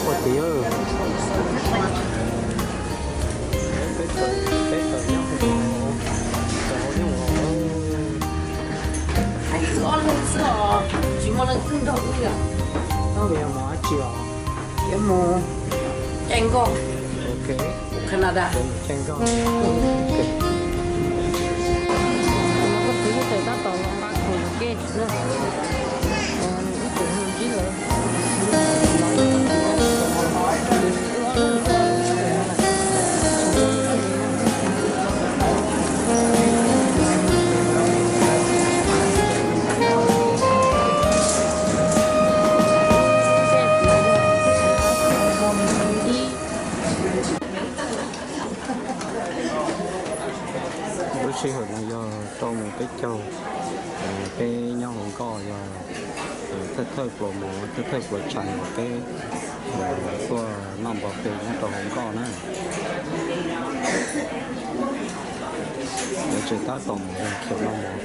Ua tiag, peb tawm, peb tawm nyob hauv, tawm hauv nyob hauv. Ob leeg xwb os, tsis muaj leej twg nrog wb li. Yuav mus dab tsi os? Yuav mus caij nkoj. Ok. Canada. Caij nkoj. Ok. Tab tom los nqa khoom ua ke na. Ib tug ntsib lawv. Lub sij hawm no yog rau mus peb caug, peb nyob hauv nkoj yog thawj thawj pluas mov thawj thawj pluas tshais uas peb tuaj noj npog pes nyob rau hauv nkoj na. Lawv tseem tab tom mus leej khiav noj mov,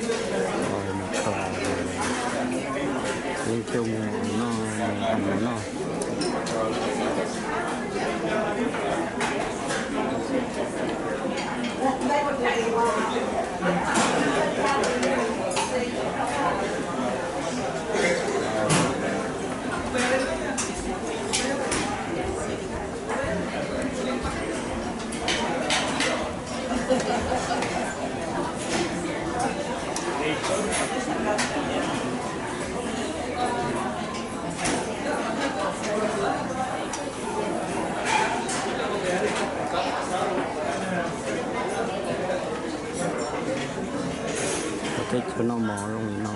mus kha, leej khiav mus noj, mus hais mus noj. Teb chaws noj mov zoo li no.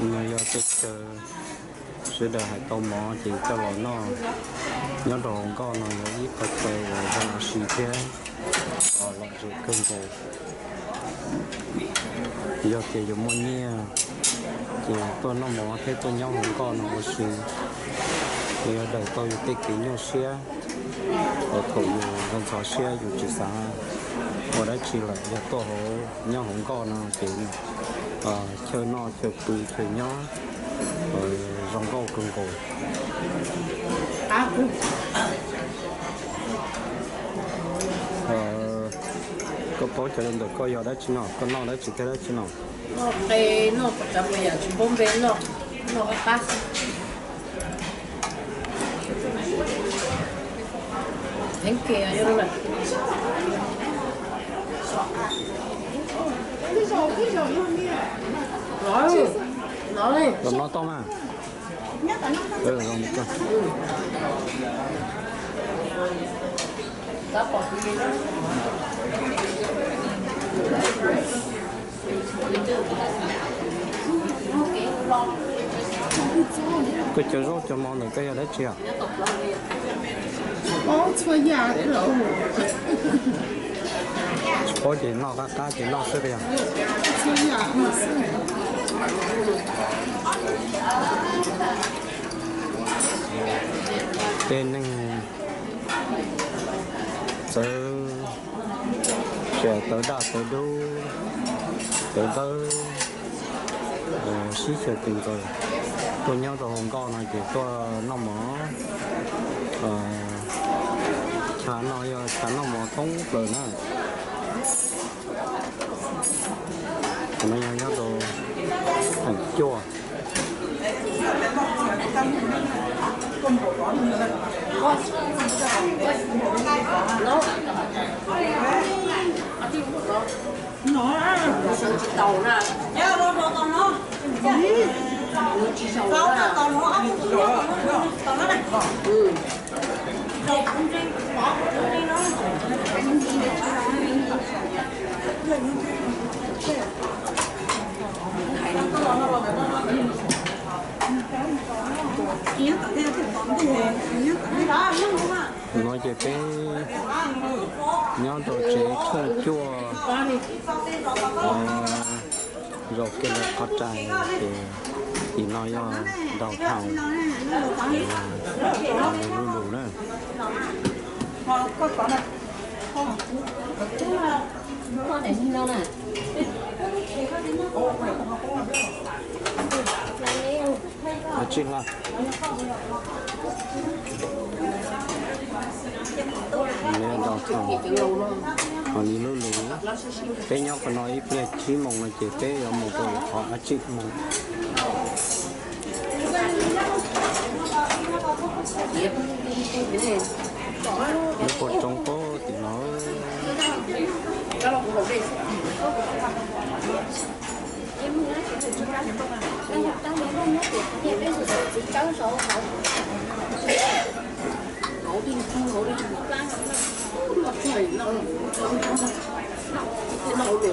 No yog teb chaws sawv daws hais tau mov ces coj los noj. Nyob rau hauv nkoj no yog ib qhov chaw uas zoo ua si thiab lom zem kawg nkaus. Yog tias yus muaj nyiaj ces tuaj noj mov thiab tuaj nyob hauv nkoj no ua si, yus yuav daws tau yus tej kev nyuaj siab. Thaum yus ntxhov siab yus tsis xav ua dab tsi lawm, yog tuaj hauv, nyob hauv nkoj no ces chaw noj chaw pw chaw nyob zoo nkauj kawg nkaus. Koj paub cov ntawm koj yog dab tsi no? Koj noj dab tsi thiab dab tsi no? Noj qe, noj cov yam tsis paub npe, noj, noj qab qab xwb. Heev tiag. Los noj tau mas. Koj cov zaub cov mov ntawm koj yog dab tsi? Tsis paub ces noj qab qab ces noj xwb tiag. Tej neeg txawv, txawv daj txawv dub, txawv dawb, sib xyaw tus ntxaws tuaj nyob rau hauv nkoj no ces tuaj noj mov. Chav no yog chav noj mov thoob plaws na. Qhov no yog nyob rau theem cuaj. No ces peb nyob rau tsev tshooj cuaj, zaum kiag ntawm qhov rais ces tim no yog downtown Honolulu na. Tsis hlo. Downtown Honolulu, peb nyob qhov no ib pliag tsib moos no ces peb yuav mus rau qhov dab tsi mus. Nyob puag tsoom puag tim no.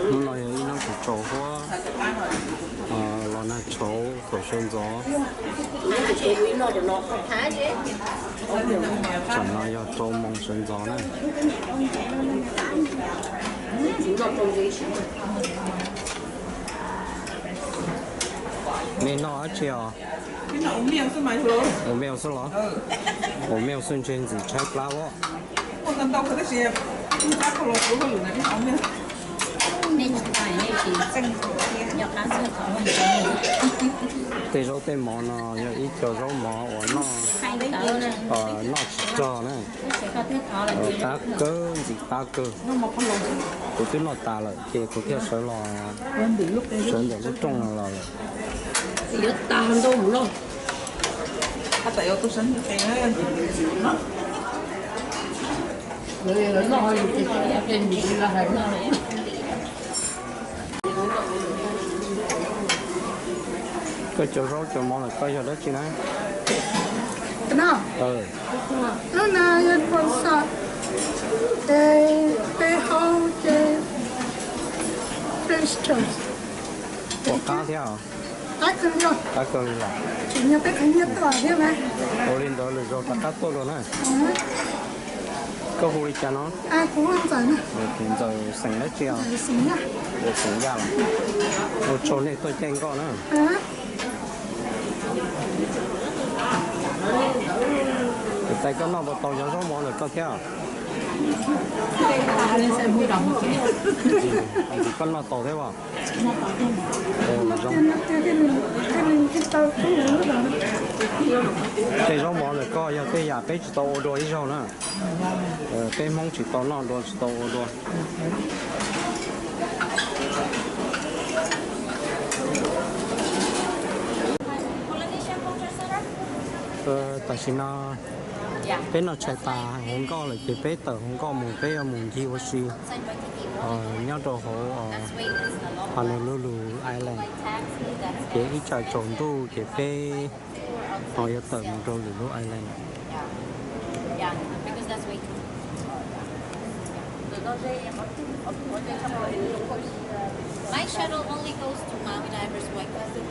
Hnub no yog ib hnub tsaus huab los nag tshauv thaum sawv ntxov. Tsam no yog rau moos sawv ntxov na. Nej noj dab tsi os? Ua meal xwb los? Ua meal xwb ntshe ntxim tshaib plab os. Tej zaub tej mov no yog ib co zaub mov uas noj, noj tsis tsog na. Qab kawg, ntxim qab kawg. Kuv twb noj tas lawm ces kuv thiaj sawv los, sawv ntawm lub rooj no los lawm. Koj cov zaub cov mov lawm koj yog dab tsi na? Lub no yog pos xos, ces peb haub ces fresh toast. Pom qab thiab os. Qab kawg li os. Qab kawg li os. Tseem yog peb qhov nyiaj tuaj thiab mas. Ua li ntawd lwm zaus rov qab tuaj dua na. Koj hu li cas no? Kuv hu Ntxawm na. Tus Ntxawm xeem dab tsi os? Xeem Yaj los? Ua tsaug nej tuaj caij nkoj na. Tus tais koj noj puas tau cov zaub mov ntawm koj thiab? Koj noj tau thiab os? Tej zaub mov ntawm koj yog tej yam peb tsis tau ua dua ib zaug na. Peb Hmoob tsis tau noj dua tsis tau ua dua. Tam sim no peb noj tshais tas hauv nkoj lawm ces peb tawm hauv nkoj mus, peb yuav mus ncig ua si nyob rau hauv Honolulu Island. Ces ib tsam tsaus ntuj ces peb ho yuav tawm mus rau lwm lub island. My shuttle only goes to Maui Divers, Waikiki.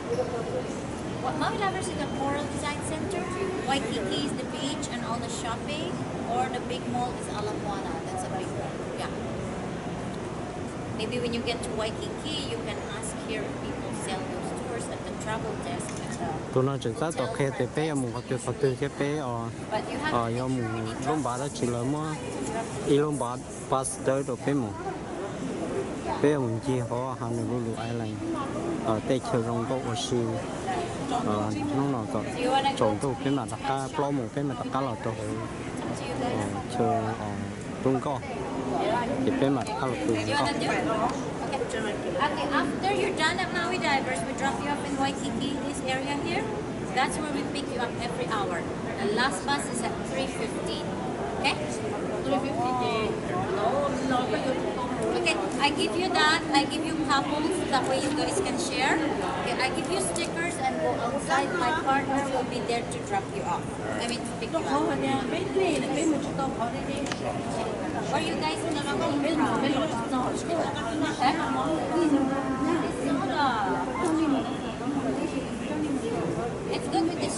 What, Maui Divers is the Coral Design Center. Waikiki is the beach and all the shopping, or the big mall is Ala Moana. That's a big one. Yeah. Maybe when you get to Waikiki, you can ask here if people sell those tours at the travel desk at the Tus no tseem tab tom qhia tias peb yuav mus qhov twg qhov twg thiab peb yuav mus lub npav dab tsi, lawv muab ib lub npav bus dawb rau peb mus. Peb yuav mus ncig hauv Honolulu Island, teb chaws zoo nkauj ua si. Hnub no kom tsaus ntuj peb mam rov qab, plaub moos peb mam rov qab los rau hauv chaw tub nkoj, ces peb mam rov qab los pw hauv nkoj. Okay, after you're done at Maui Divers, we drop you off in Waikiki, this area here. That's where we pick you up every hour. The last bus is at three fifteen. Okay? Three fifteen. Okay, I give you that. I give you couples. That way you guys can share. Okay, I give you stickers and go outside. My partner will be there to drop you off. I mean, to pick you up. Where you guys coming from? Huh? It's good with this.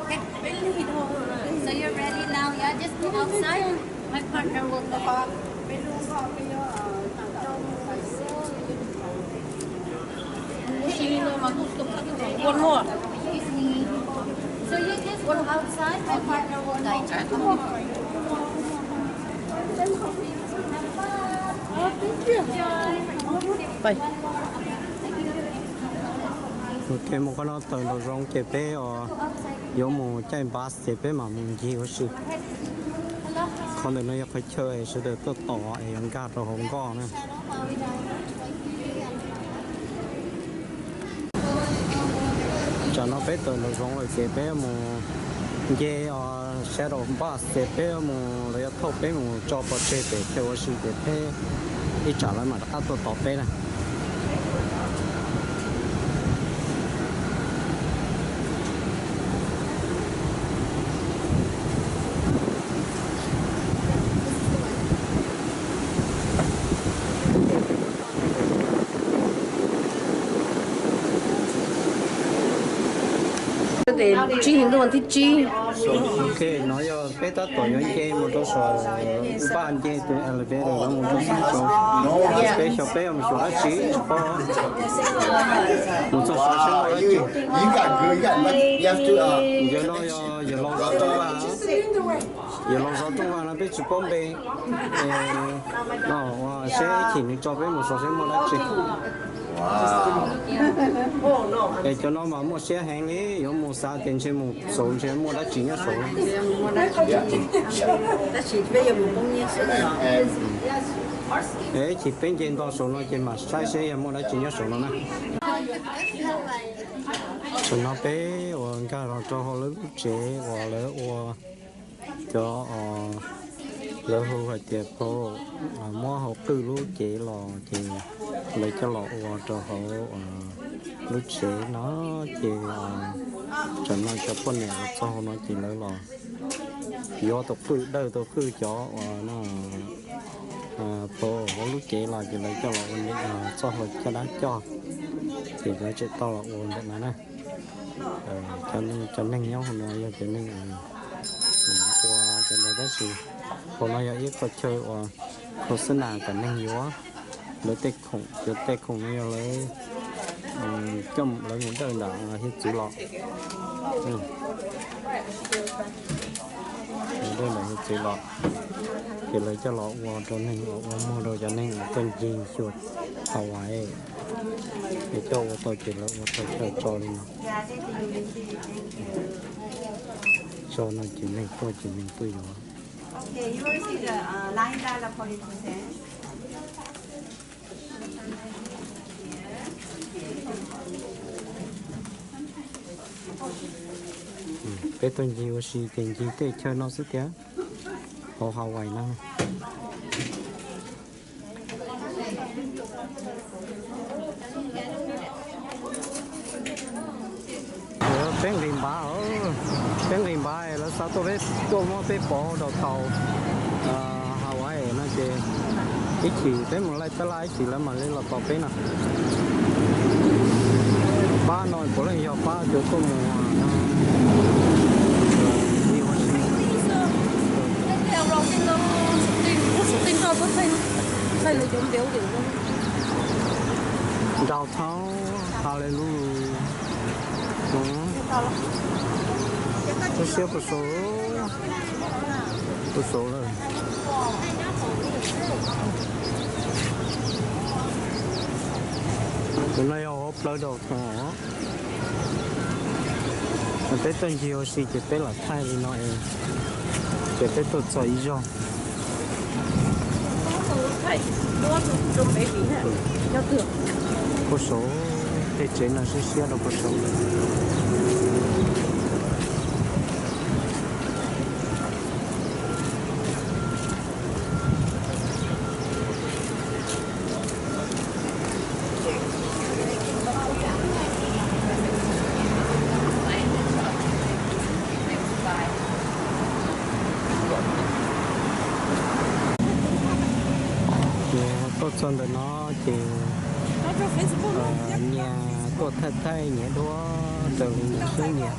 Okay. So you're ready now, yeah? Just go outside. My partner will guide you. So you just go outside, my partner will guide you. Ok, mus qhov no tawm nraum zoov ces peb yuav mus caij bus ces peb mam mus ncig ua si. Qhov ntawm no yog qhov chaw es sawv daws tuaj tos es yuav nkag rau hauv nkoj na. Tsam no peb tawm nraum zoov lawm ces peb mus nce Shadow Bus ces peb mus, lawv yuav thauj peb mus tso pov tseg pem chaw ua si ces peb ib tsam lawv mam rov qab tuaj tos peb na. Tsib hlis ntuj thib tsib. Ok, no yog peb tab tom yuav nce mus rau saum, npaj nce tus elevator no mus rau sab nraud. Peb xyov peb yuav mus xyuas dab tsi tsis paub. Mus txog saud seb muaj dab tsi. Yog no yog yawg laus zov rooj vag, yawg laus zov rooj vag no peb tsis paub npe. No ua seb ib chim nws tso peb mus xyuas seb muaj dab tsi. Es cov no mas muaj siab heev li, yuav mus xav tias ntshe mus saud ntshe muaj dab tsi nyob saud. Es ib chim peb nce nto saud no ces mam saib seb yog muaj dab tsi nyob saud no na. Tam no peb uas nkag los rau hauv lawv lub tsev uas lawv ua cov, lawv hu hais tias pab muab hauv qwj lub cev los ces lawv coj los ua rau hauv lub tsev no ces tam no cov poj niam los txog hauv no ces lawv los yuav tus qwj dawj tus qwj cov uas no pab hauv lub cev los ces lawv coj los ua txoj hlua caj dab coj ces lawv tseem tau los ua ntawm no na. Cov neeg nyob hauv no yog cov neeg ua cov ntawd tab sis hauv no yog ib qho chaw uas khau xab nas kom neeg yuav. Lawv tej khoom, cov tej khoom no yog lawv coj lawv mus dawj ntawm hiav txwv los. Dawj ntawm hiav txwv los ces lawv coj los ua rau neeg, ua muag rau cov neeg uas tuaj ncig xyuas Hawaii. Es coj ua tau ces lawv ua tau chaw tso li no. Tso no ces neeg tuaj ces neeg tuaj yuav. Peb tuaj ncig ua si ces ncig tej chaw no xwb tiag, hauv Hawaii no. Peb nqis npav, peb nqis npav lawv xa tuaj, peb tuaj muab peb pov rau thaum Hawaii no ces ib chim peb mus laij tab laj ib chim lawv mam li los tos peb no. Pab no puav leej yog pab tus tuaj mus ua si. Downtown Honolulu. Lub siab puas saud, puas saud lawm. Tus no yog hauv plawv downtown. Peb tuaj ncig ua si ces peb lam thaij li no es, ces peb tuaj txog ib zaug. Puas saud, tej tsev no siab siab rau puas saud lawm. Txog ntawm no ces nyias tuaj thaij thaij nyias duab raws li nyias siab nyias.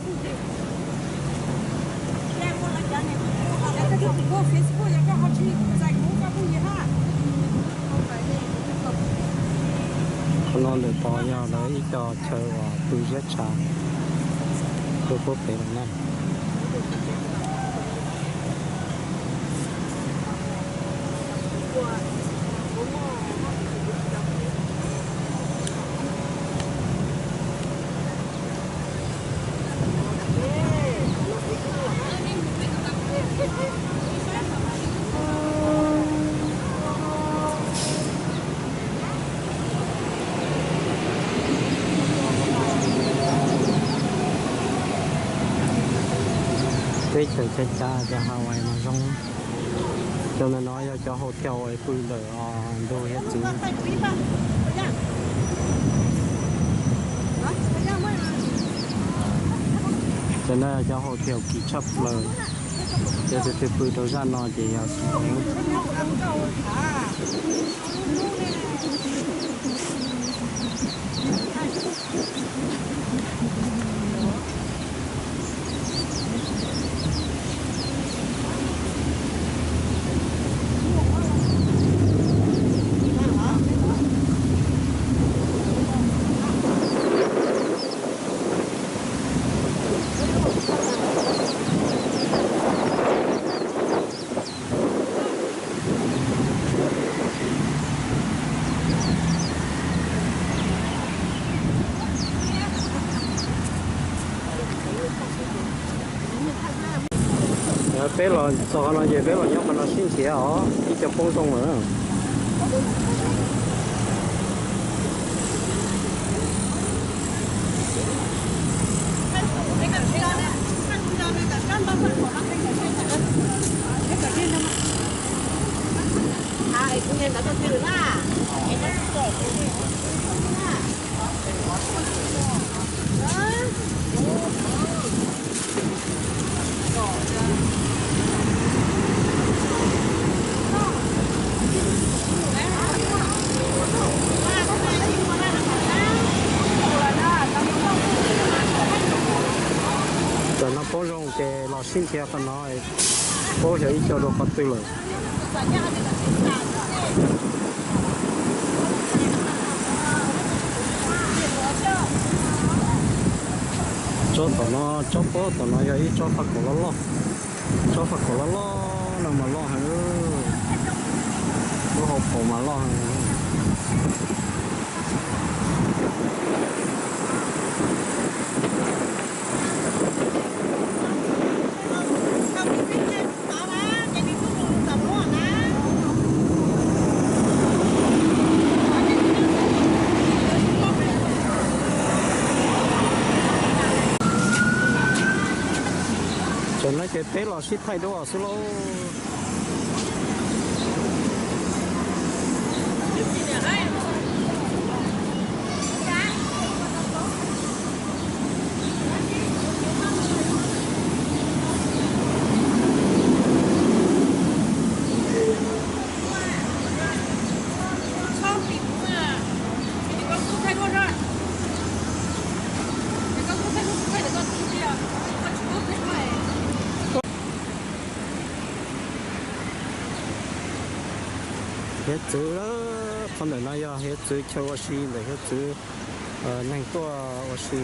Qhov no ntawm tod yog lawv ib co chaw uas pw ziab tshav rau puag pem lawm na. Teb chaws Cab Cab cov Hawaii mas zoo. Cov ntawm no yog cov hotel uas pw ntawm ntug hiav txwv. Cov no yog cov hotel kim tshaj plaws. Yog tus twg pw rau zaj no ces yog Peb los txog qhov no ces peb los nyob qhov no sib nrhiav os, ib co poob zoo lawm. Tam no poob zoo ces los sib nrhiav qhov no, paub xyov ib co rau qhov twg lawm. Tsob tom no, tsob pob tom no yog ib tsob faj kaum loj loj. Tsob faj kaum loj loj no mas loj heev. Lub hauv paus mas loj heev. Tam no ces peb los sib thaij duab xwb lauj. Hiav txwv, qhov ntawm no yog hiav txwv chaw ua si ntawm hiav txwv, neeg tuaj ua si.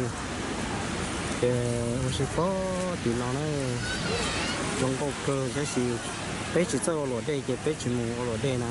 Ces ua si puag tim no na, zoo nkauj kawg tab sis peb tsis txawj ua luam dej ces peb tsis mus ua luam dej na.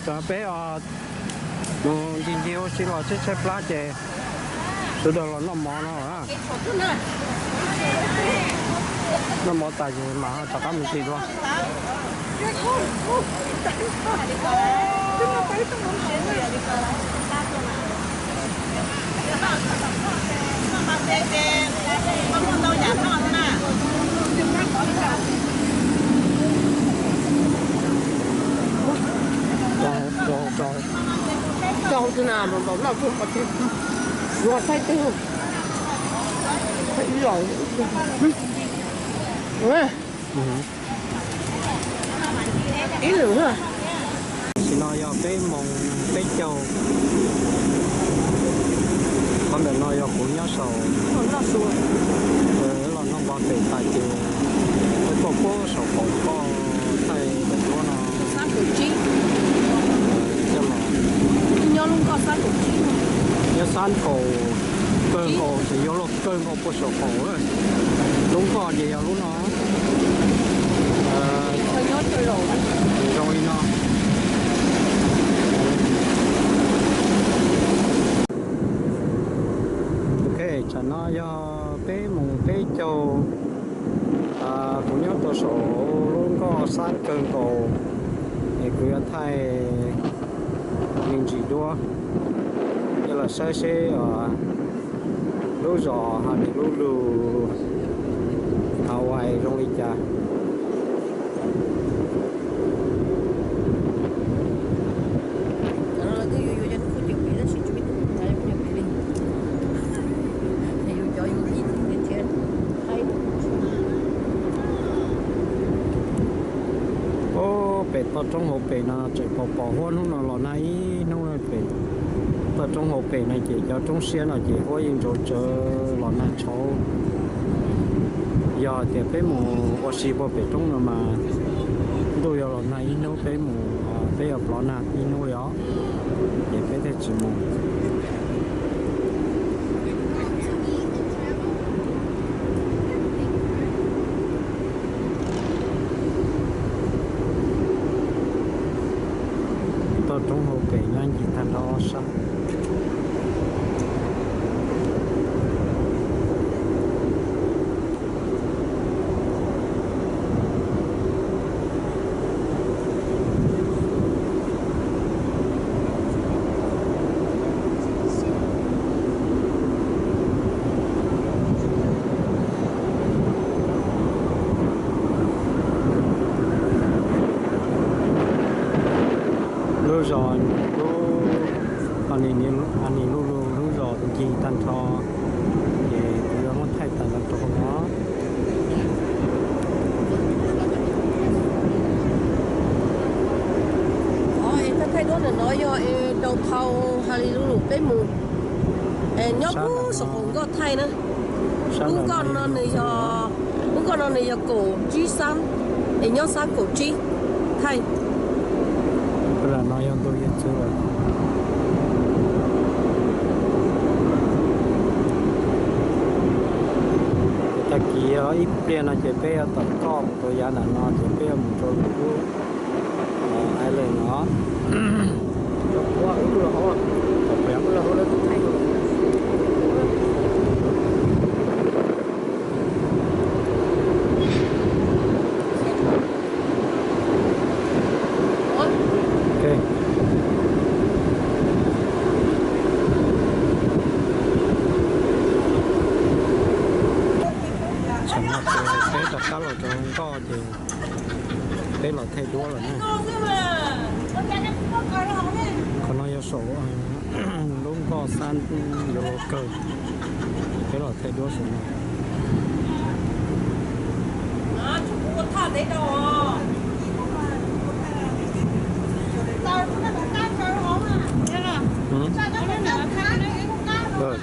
Cov peb os, mus ncig ncig ua si los tshaib tshaib plab ces sawv daws los noj mov no. Noj mov tas ces mam rov qab mus ncig dua. Rau, rau, rau. Rau twg na, npam npam noj rau qhov tias yuav saib twg. Ib los. Ib lwm. Tam sim no yog peb moos peb caug. Qhov ntawm no yog kuv nyob saum, los noj npov pem tas ces peb tuaj puag saum qaum nkoj thaij daim duab no. Coj los nyob lub nkoj xab kaum tsib, nyob xab kaum, kawg nkaus ces yuav luag kawg nkaus puag saum qaum lub nkoj ces yog lub no. Zoo li no. Ok, tsam no yog peb moos peb caug. Kuv nyob rau saum lub nkoj xab kawg nkaus, es kuv yuav thaij me ntsis duab, coj los saib seb lub zos Honolulu, Hawaii zoo li cas. Pem toj roob hauv pem no tseem pom pom huab hnub no los nag ib hnub pem. Toj roob hauv pem no ces cov roob siab no ces huab yeej ntsaus tsawv los nag tshauv. Yog hais tias peb mus ua si puag pem roob no mas ntuj yuav los nag ib hnub, peb mus, peb yuav plov nag ib hnub li os, ces peb thiaj tsis mus. Toj roob hauv pem nyob ncig tag nrho ob sab. Lub zos, lub, Honolulu lub zos ncig tag nrho, ces kuv yuav muab thaij tas los rau hauv no. Thaij duab ntawm no yog es rau thau Honolulu peb mus, nyob puag saum qaum nkoj thaij na. Lub nkoj no nws yog, lub nkoj no nws yog kaum tsib xab, es nyob xab kaum tsib thaij. Lam no yog ntu yawg txwv lawm. Tag kis ib pliag no ces peb yuav tom koj mus rau yav nram no ces peb yuav mus rau lub island no. Tsam no ces peb rov qab los rau nkoj ces peb los thaij duab lawm na. Qhov no yog saum lub nkoj xab yuav luag kawg, peb los thaij duab saum no.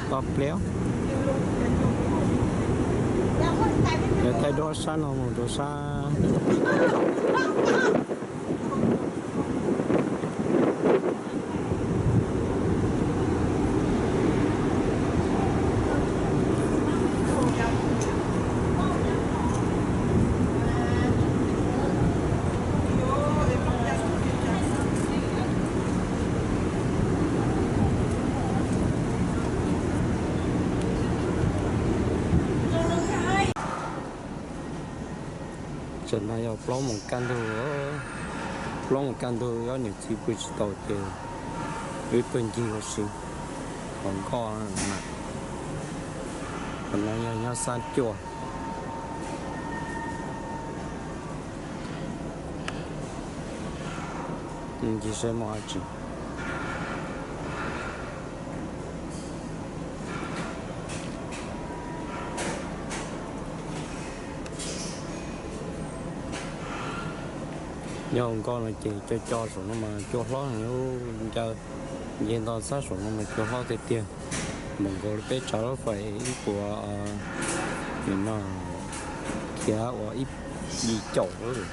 To pliab. Yuav thaij duab sab no mus rau sab. Tsam no yog plaub moos kaj ntug, plaub moos kaj ntug ob niam txiv pw tsis tau ces wb tuaj ncig ua si hauv nkoj na. Qhov no yog nyob xab cuaj. Ncig saib muaj dab tsi. Nyob hauv nkoj no ces co co saum no mas cua hlob heev, ncaws nce nto xab saum no mas cua hlob tiag tiag. Npaum nkaus li peb tsav lub fais ib puas, nim no khiav ua ib yim caum lawm.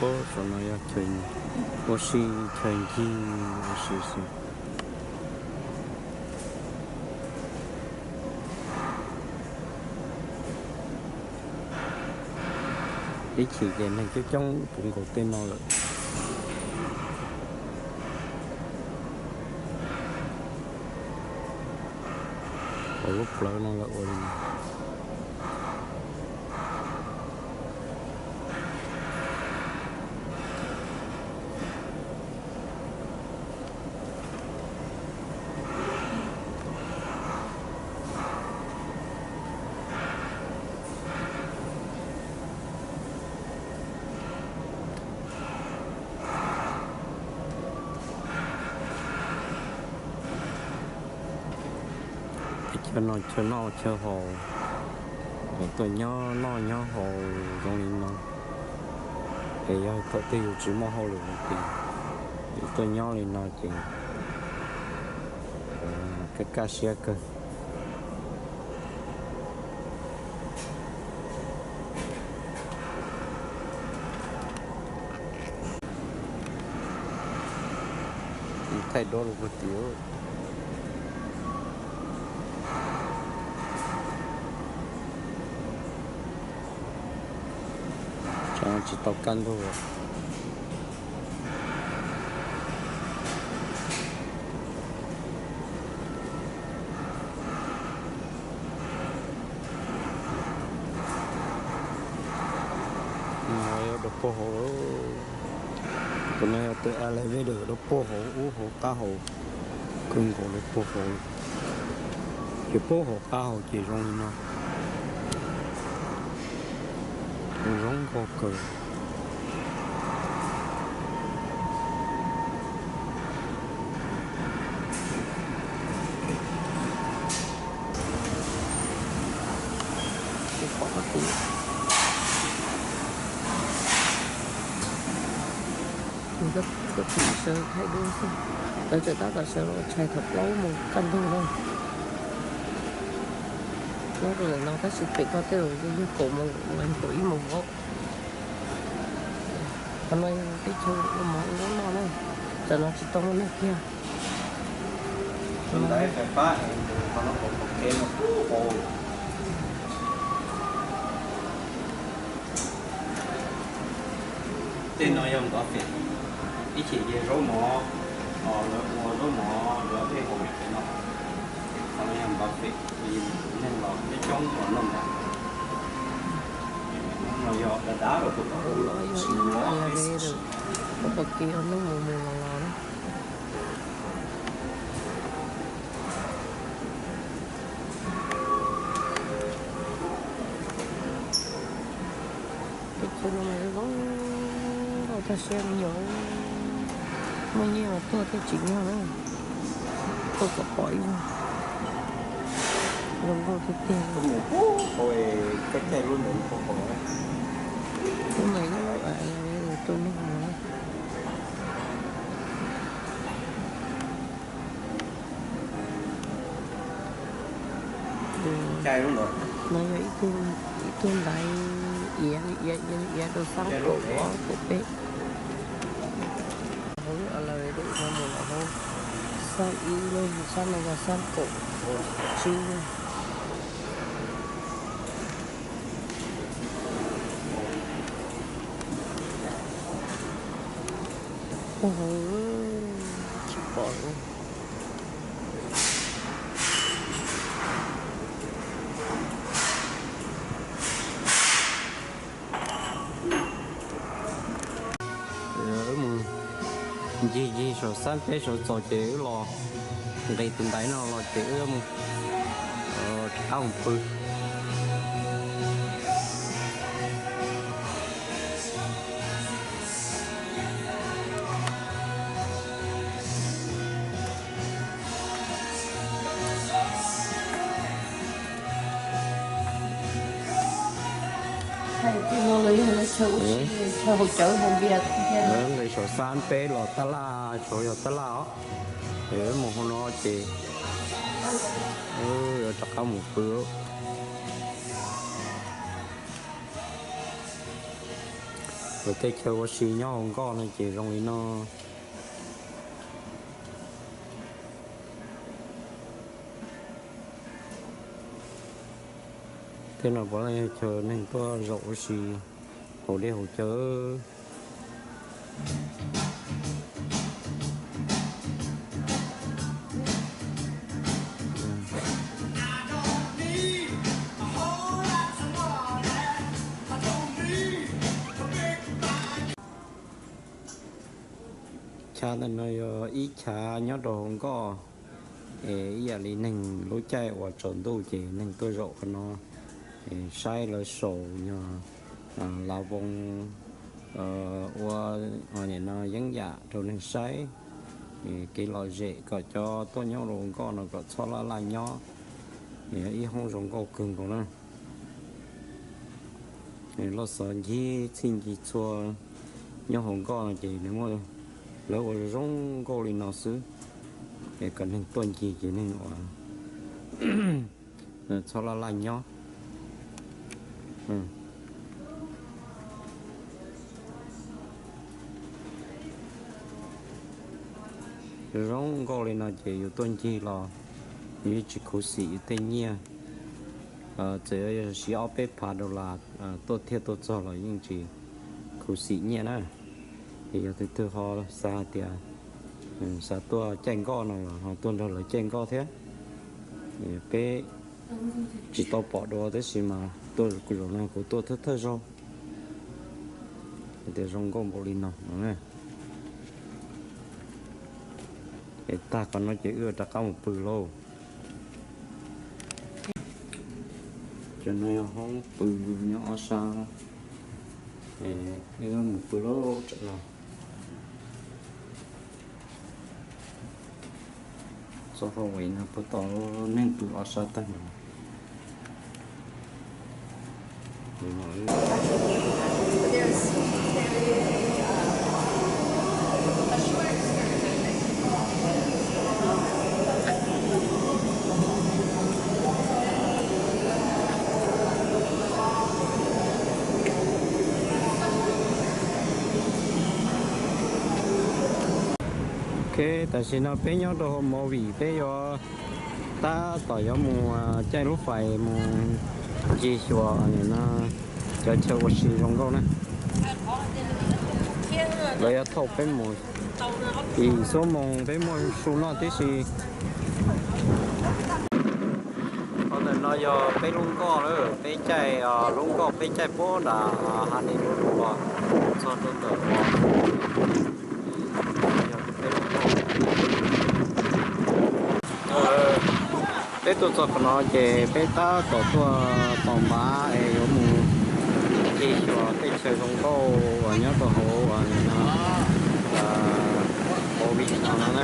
Paub saum no yog chaw ua si, chaw ncig ua si xwb. Ib chim ces neeg coob coob puv nkaus tej no lawm. Hauv lub plawv no lawv ua li no. Chaw no chaw noj chaw haus, tuaj nyob noj nyob haus zoo li no. Es yog thaum twg yus tsis muaj hauj lwm no ces yus tuaj nyob li no ces kaj kaj siab kawg. Thaij duab rau puag tim. Tsis tau kaj ntug. Yog dua puag hauv, tus no yog tus elevator dua puag hauv ub hauv qab hauv, kawg nkaus dua puag hauv. Ces puag hauv qab hauv ces zoo li no, zoo nkauj kawg. Koj tim sawv thaij duab xwb, lawv tseem tab tom sawv los tshais thaum plaub moos kaj ntug na. Nyob rau ntawm no tab sis pem ko tej zaum yog kaum moos los yog kaum ib moos vauv. Qhov no yog teb chaws ua mov ua zaub noj na, tam no tsis tau muaj neeg kiag. Tej no yog ntov fem, ib chim ces zaub mov, lawv ua zaub mov lawv ej haus no. Qhov no yog ntov fem, neeg los coob coob los noj ntag. No yog dav dav rau tus elevator, koj pom kev ua neeg mus mus los los na. Teb chaws no mas zoo nkauj tag siab me nyuam, muaj nyiaj mas tuaj thiaj tsim nyog na. Tuaj kom pom ib zaug, zoo nkauj tiag tiag. Lub no yog lub elevator tuaj neeg no. No yog ib tug ntaiv iav iav iav rau xab kaum ob kaum peb. Hauv lub elevator no mus rau hauv xab ib, sab no yog xab kaum tsib. Ua hauv tsis pom li. Ncig ncig saum xab peb saum txaus ces wb los nqis tus ntaiv no los ces wb rov qab mus pw. Nqis saum xab peb los tab laj, saum yog tab laj os. Wb mus hauv no ces wb yuav rov qab mus pw. Lawv tej chaw ua si nyob hauv nkoj no ces zoo li no. Tej no puav leej yog chaw neeg tuaj zaum ua si hauv dej hauv cawv. Chav ntawm no yog ib chav nyob rau hauv nkoj, es ib yam li neeg lub caij uas tsaus ntuj ces neeg tuaj zaum qhov no, es saib lawv saum nyog lav voo ua no yeeb yam rau neeg saib, kev lom zem kom cov tuaj nyob rau nkoj no kom txhob laj laj nyob. Ib hoob zoo nkauj kawg nkaus na. Loj xov ncig txhij ncig txhua nyob hauv nkoj no ces nws muaj, lawv ua zoo nkauj li no xwb, es kom neeg tuaj ncig ces neeg ua txhob laj laj nyob. Zoo nkauj li no ces yus tuaj ncig los yus yeej tsis khuv xim yus tej nyiaj. Txawm yog siv ob peb phav dollar tuaj thiaj tuaj txog los yeej tsis khuv xim nyiaj na. Es yog tus twg ho xav hais tias xav tuaj caij nkoj no los ho tuaj nrog lawv caij nkoj thiab. Peb tsis tau pom dua tab sis mas tuaj zaum no kuv tuaj thawj thawj zaug. Hais tias zoo nkauj npaum li no. Es tag qhov no ces wb rov qab mus pw lauj. Cov no yog hoob pw nyob ob sab, es wb mus pw lauj tam no. Txoj hauj lwm no puag tom neeg pw ob sab tag no. Ok, tam sim no peb nyob rau hauv movie, peb yuav tab tom yuav mus caij lub fais mus ncig xyuas cov chaw ua si zoo nkauj na. Lawv yuav thauj peb mus ib xuab moos peb muaj su noj tib si. Qhov ntawm no yog peb lub nkoj lawm, peb caij lub nkoj peb caij puag nram Honolulu txog rau ntawm peb tuaj txog qhov no ces peb tab tom tuaj tos npav es yuav mus ncig xyuas tej chaw zoo nkauj uas nyob rau hauv uas no movie no no na.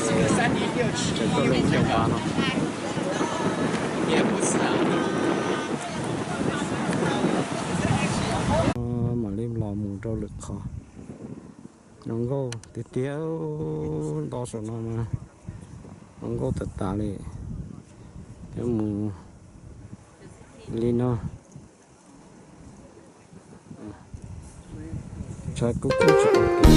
Ces tuaj mus tos npav no. Mam li los mus rau lwm qhov. Zoo nkauj tiag tiag, nto saum no mas zoo nkauj tas tas li. Yuav mus li no. Tshav kub kub tsis pom kev.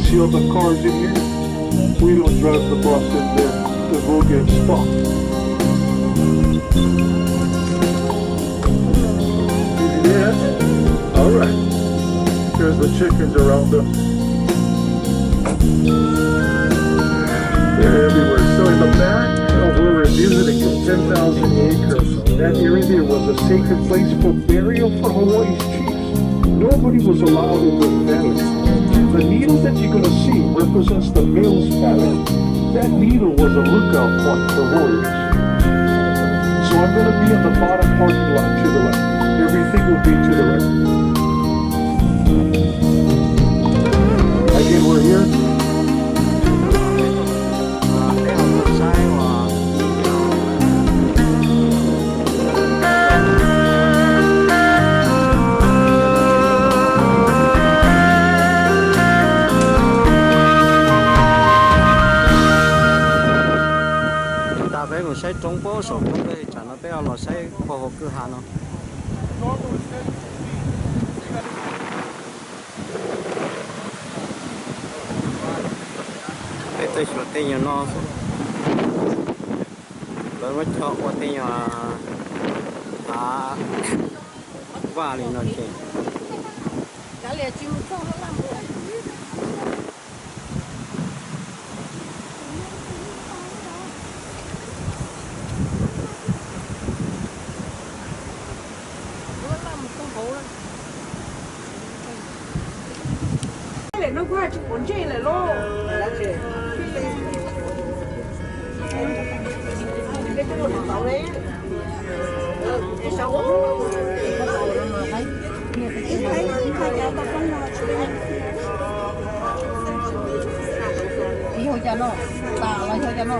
See all the cars in here? We don't drive the bus in there. They will get stuck. Yeah. All right. There's the chickens around us. They're everywhere. So in the back of where we're visiting is ten thousand acres. That area there was a sacred place for burial for Hawaii's chiefs. Nobody was allowed in the valley. The needle that you're gonna see represents the male's valley. That needle was a lookout point for warriors. So I'm gonna be in the bottom parking lot to the left. Everything will be to the right. Again, we're here. Tam peb mus saib roob puag saum roob peb, tsam no peb los saib puag hauv kwj ha no. Peb tuaj xyuas tej nyuag no, lawv muab coj ua tej nyuag hav vaj li no ces. Yog cas no, tas los yog cas no?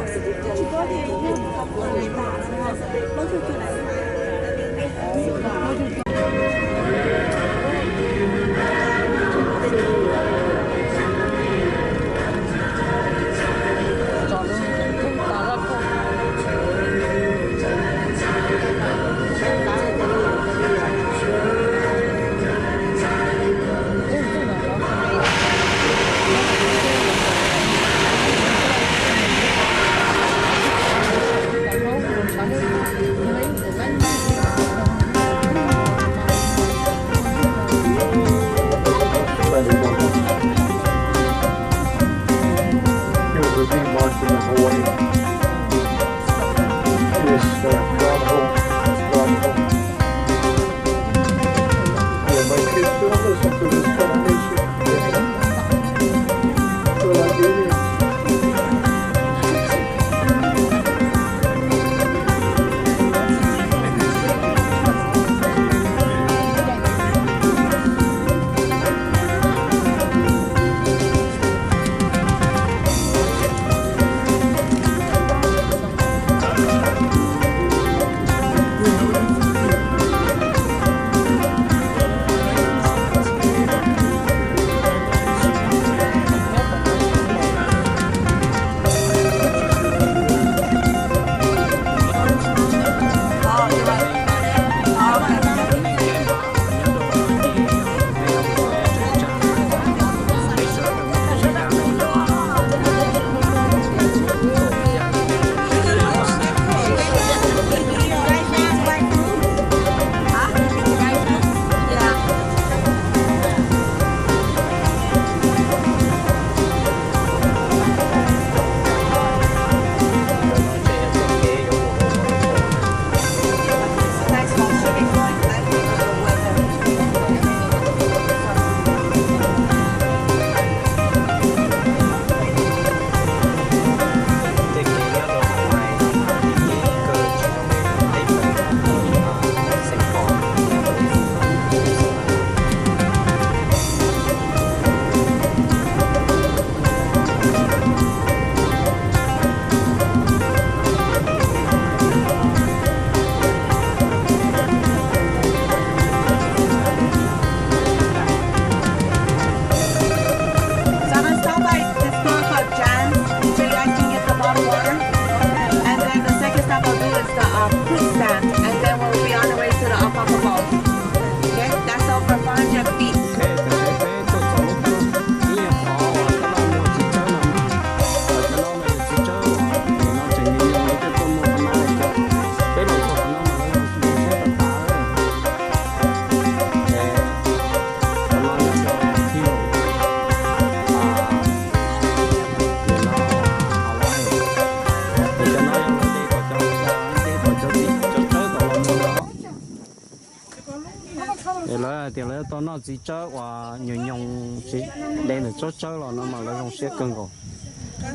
Es lawv hais tias lawv yuav tau noj txiv tsawb uas nyoos nyoos tsis de ntawm tsob tsawb los no mas lawv zoo siab kawg nkaus.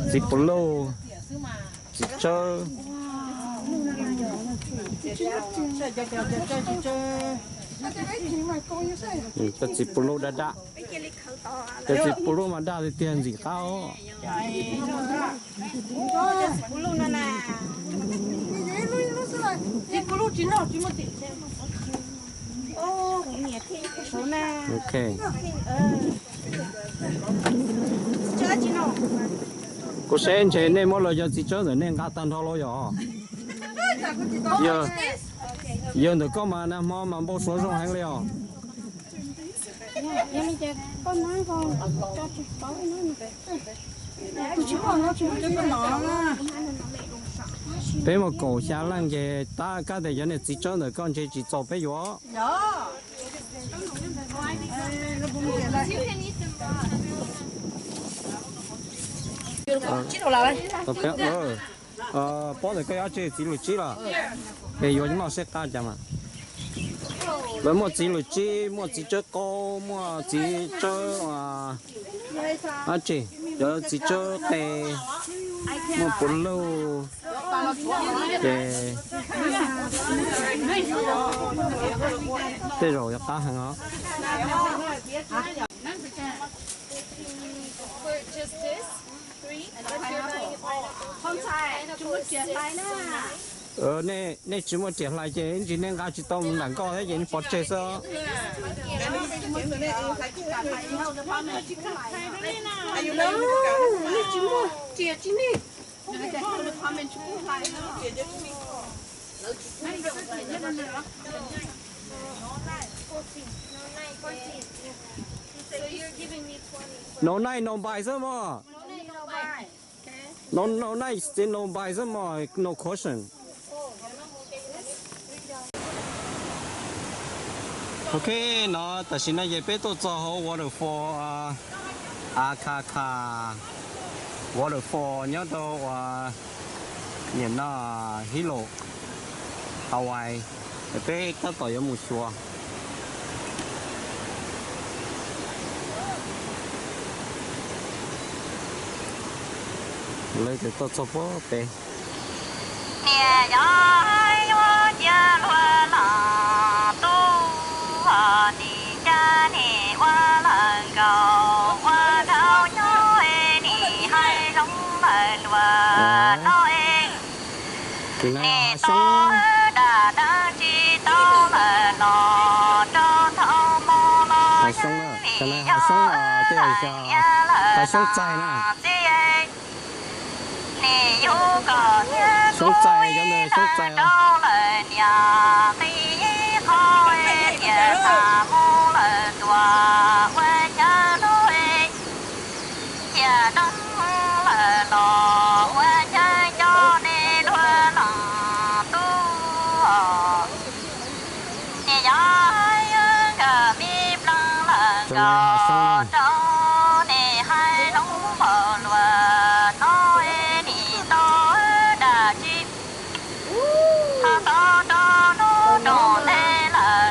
Txiv puv luj, txiv tsawb. Cov txiv puv luj daj daj. Cov txiv puv luj mas daj tiag tiag ntxim qab os. Ok. Kuv saib ntshe nej muab lawv cov txiv tsawb ntawm nej nqa tag nrho los yog? Yog ntawm koj mas nag hmo mas npau suav zoo heev li os. Peb muaj kaum xya leej ces tab kab tias cov niag txiv tsawb ntawm koj ntshe tsis txaus peb yuav. Pob ntawm koj yuav dab tsi, txiv lws tsib los? Es yuav noj seb qab cas mas. Lawv muaj txiv lws tsib, muaj txiv tsawb qaub, muaj txiv tsawb dab tsi, cov txiv tsawb qe, muaj puv luj, ces tej zaum yuav qab heev os. Nej tsis muaj riam hlais ces ib ntsis nej nqa tsis tau mus nram nkoj thiab ces nej pov tseg xwb. No night no buy xwb mog. No, no night, no buy xwb mog, no caution. Ok, no tam sim no ces peb tuaj txog hauv waterfall, Akaka waterfall nyob rau uas niam no Hilo, Hawaii. Peb tab tom yuav mus xyuas. Lawv tias tuaj txog puag pem. Niam yog yuav cia luag los tub, nim caj nim ua lawm nkaus ua dhau nyob nim hais zoo lawm luag no es. Nim tau dam dab tsi tau lawm los rau thaum mus los yog vim yog niam lawm niam txiv. Nim yug kom thiab kuv ib qho rau lawm niam qi ib qho, tiam sis mus lawm tuaj ua chaw lub, tiam sis lawm los ua chaw coj nej luag los tub. Nim yog nkawd me plaub lawm nkaus rau nej hais zoo npaum luag no, nim tau dam tsi ho tau rau hnub roos ntej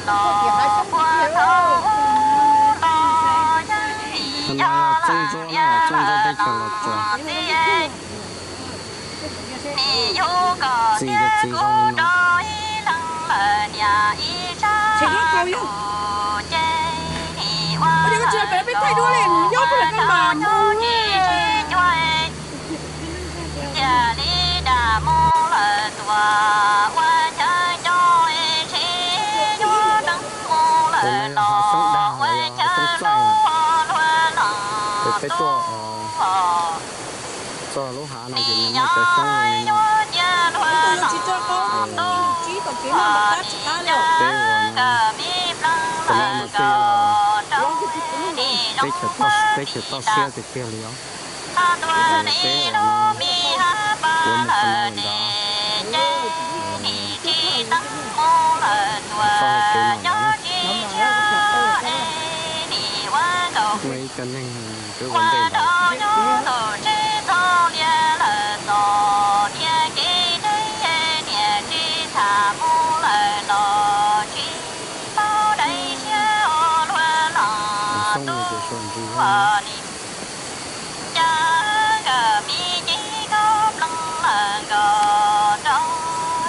lawm los puag thaum ub los yog vim yog lawm niam lawm niam txiv. Nim yug kom thiab kuv rau ib leeg lawm niam ib sab tus ces nim ua kom tau nyob tsis tsis cuag. Cia li dam mus lawm tuaj ua chaw coj es tsis yuav teeb mus lawm los ua chaw lub luag los tub. Txog lub hav no ces nws muaj cov xyoob zoo li no. Nim yog nkawd me plaub lawm nkaus rau nim zoo teb chaws toj siab tiag tiag li os. Peb uas no yuav mus qhov no lawm ntag. Txoj hauv kev no ntag na. Muaj ib co neeg twb ua ntej ntawd. Nim cas nkawd me cev khaub ploog lawm nkaus rau,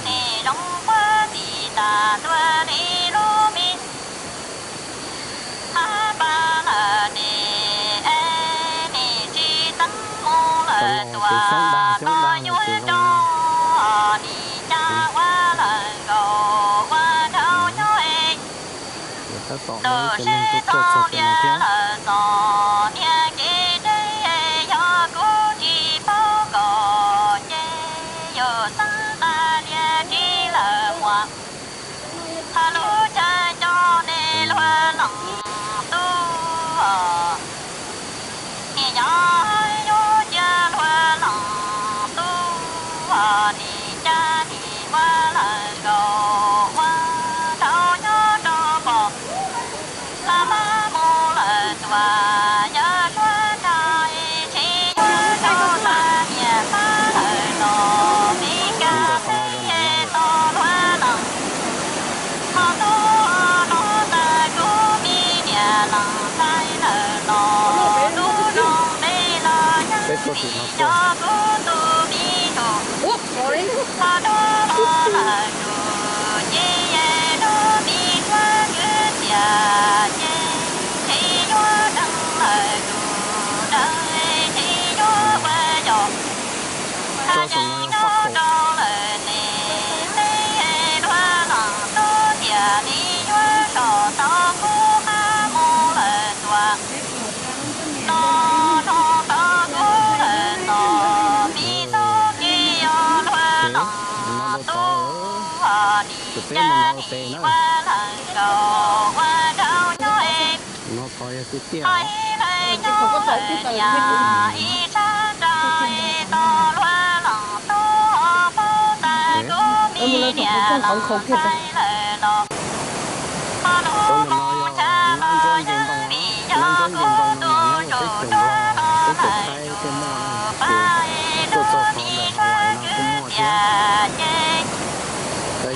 nim zoo puag tim tas tuaj li lub me hab pa lawm nim, es nim tsis teeb mus lawm tuaj tos yuav rau, nim cas ua lawm nkaus ua dhau nyob es. Lub sij txog tiav lawm txom nyem kev deb, yog kuv tsis paub kom ces yus xeeb tas lias tsis lawm muaj. Hab lub caij nco nej luag leej tub, nim nyob yuav cia luag leej tub, nim cas nim ua lawm nkaus ua dhau nyob rau pom. Hab mab mus lawm tuaj yawg suav nrag, tsis yuav rau tag niam pab lawm los pib kab teb tau luag leej. Hos ntuj no tag kuv me niam leej ntxhais lawm los lub zoo ntev los yeej tsis nco kuv tus me tus. Hos ntuj no lawm tus ces lub me suav kwv tiam ces tsis yuav dheev lawm tus dawb tsis yuav ua yog. Hab yeej nyob rau lawm nim teb luag leej tub tiam li yuav so tau kuv hab mus lawm tuaj. No no tau kuv lawm tos pib txuj kev yog luag leej tub, nim cas nim ua lawm nkaus ua dhau nyob es. Hos ib leeg nyob lawm niam ib sab nraud es tau luag leej tub paub tas kuv me niam leej ntxhais lawm los. Hos lub hmoo tshaj los yeej vim yog kuv tus tsum ruam los lawm yus pab es lub me suav kwv tiam ces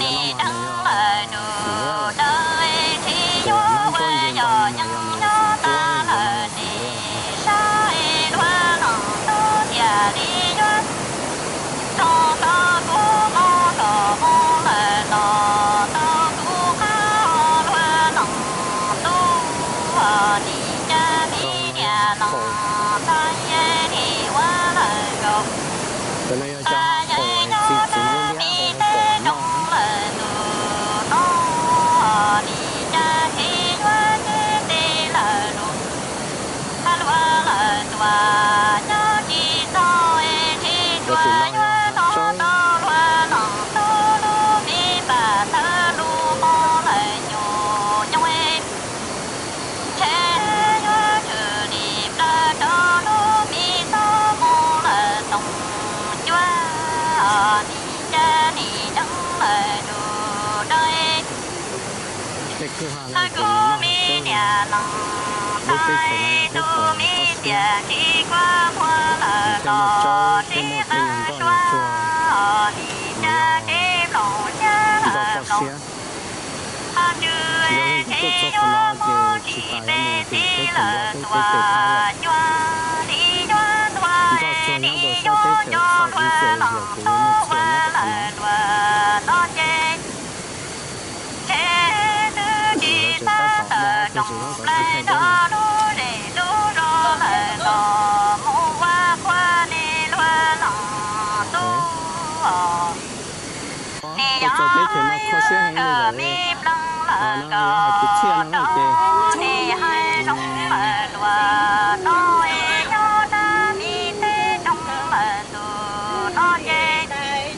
nim dheev lawm tus dawb tsis yuav ua yog yeej nyob tag lawm nim sab es luag leej tub tiam li yuav rau tau kuv mus rau mus lawm los tau kuv qab luag leej tub, nim cas me niam leej ntxhais nim ua lawm nkaus. Hab yeej nyob rau me teb zoo lawm tus no, nim cas tsis yuav teb tes lawm lus. Hab luag lawm tuaj nyob tsis txog es tsis tshua yuav tau tau luag leej tub lub me pam thawj lub hmo lawm nyuam nyob es ntshe yuav tshwm lim plawg rau lub me xob mus lawm toom cuab, nim cas nim dheev lawm tus dawb. Hab kuv me niam leej ntxhais tus me tiam tsis kuaj muag lawm los sib qab suav, nim cas tsis mloog siab lawm mloog. Hab ntsws tsis yuav muab tsis peb txib lawm tuaj cuag li yuav ntuag li yuav nco luag leej tub ua lawm luag no ces ntshe twb tsis xav tawm rooj plaws nrog lub zem lub zos lawm los mus ua quag li luag leej tub. Nim yog kawg me ploog lawm nkaus rau nim hais zoo lawm luag no es nyob rau me teb zoo lawm ntus no ces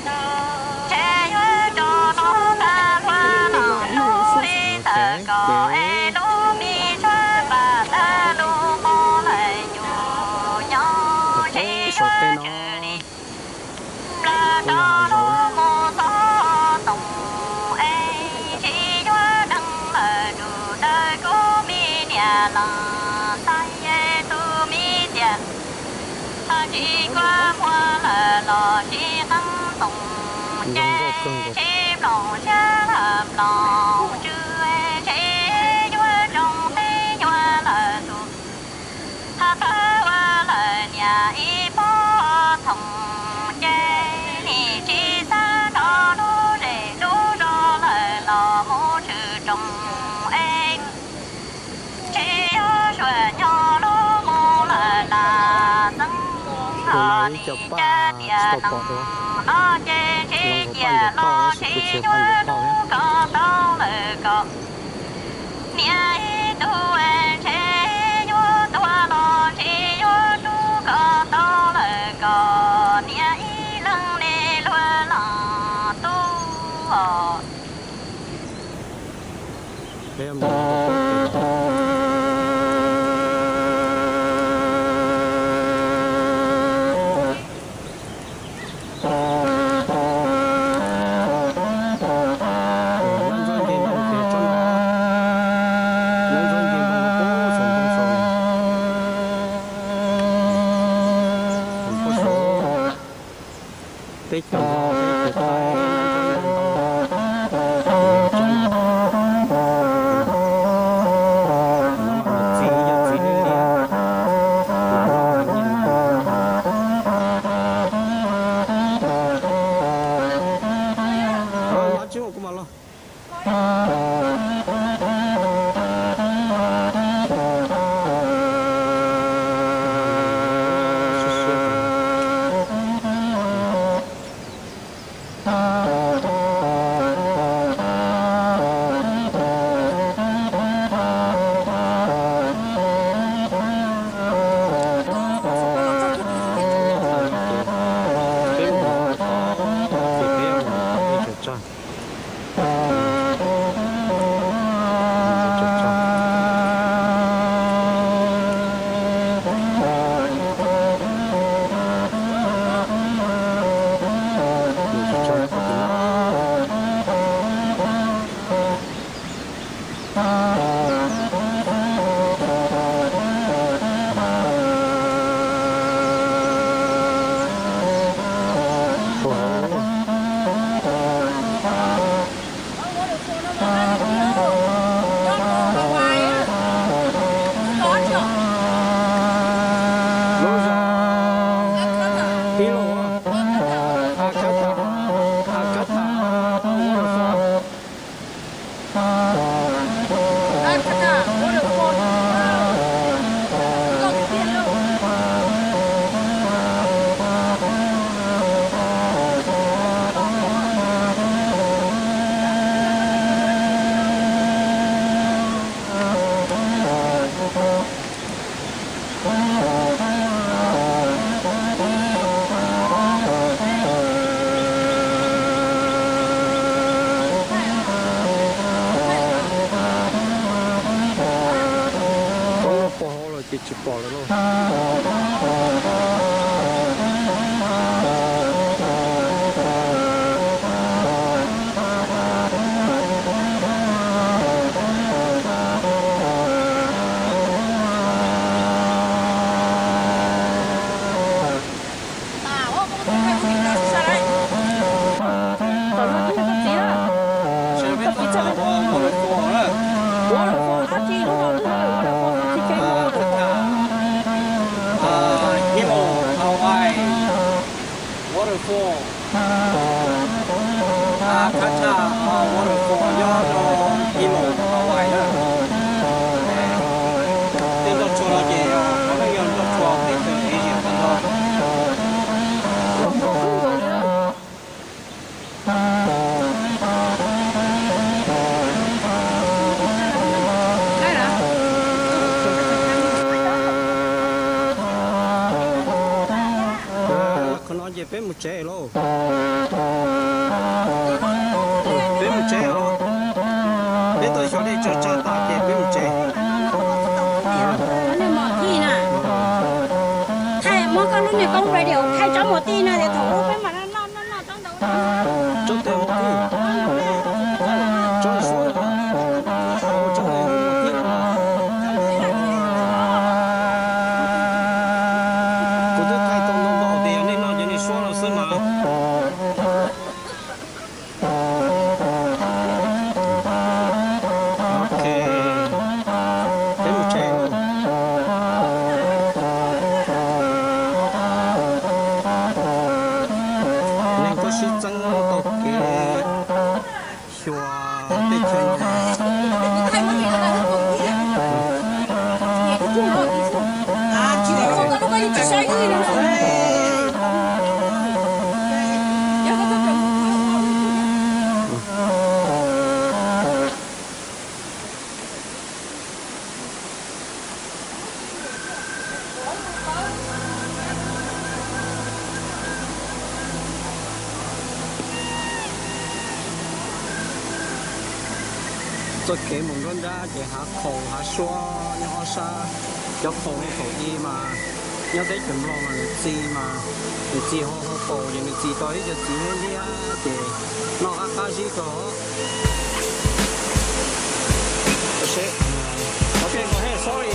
ntshe yuav rau no tag luag leej tub li ntawm ko es lub me suav pam thawj lub hmo lawm nyuam nyob ntshe yuav tshwm li plawg rau lub mus xob toom es tsis yuav dheev lawm tus dawb kuv me niam leej ntxhais tus me tiam. Hab tsis kuaj muag lawm los sib qeeb toom ces tsis mloog siab lawm mloog ntsws ntshe yuav zoo teb yuav lawm tus. Zoo es tsis yuav suav nyob lub moo lawm tas xeeb, ho nim cas tias nees no ces tsis cia los tsis yuav rub ko tau lawm ko. Niam ib tug ntshe yuav tuag los tsis yuav rub ko tau lawm ko, niam ib leeg ne luag los tuag. Teb chaws no peb tus thaib, txiv yog txiv liab liab, tus no heev li na. Los, los tsis muaj kuv mam los. Pom hauv los ces tsis pom lawm lauj. Hill Hawaii Waterfall. Akata Waterfall nyob rau Hilo, Hawaii na. Tej nroj tshua no ces yog nroj tshua teb chaws Asia tag nrho. Qhov no ces peb mus tsev lauj. Peb mus tsev os. Peb tau xyov dej tsag tsag tas ces peb mus tsev. Thaij muab koj lub niag koob radio thaij tsob mus tij no es thaum ub peb mam noj noj noj tsob ntawd. Tsob tes mus tij. Tsob suab. Tsob tes mus tij. Kuv twb thaij tau ntau ntau tias yog nej noj cov niag suab no xwb mas. Ok, peb mus tsev. Tuaj kev mus nruab nrab ces hav qhaus hav suab nyob ob sab. Cov qhaus no thaum ub mas nyob teb chaws Nplog mas nws txi mas, nws txi hauv hauv paus ces nws txi tau ib co txiv liab liab ces noj qab qab zib rau. Ok, go ahead, sorry.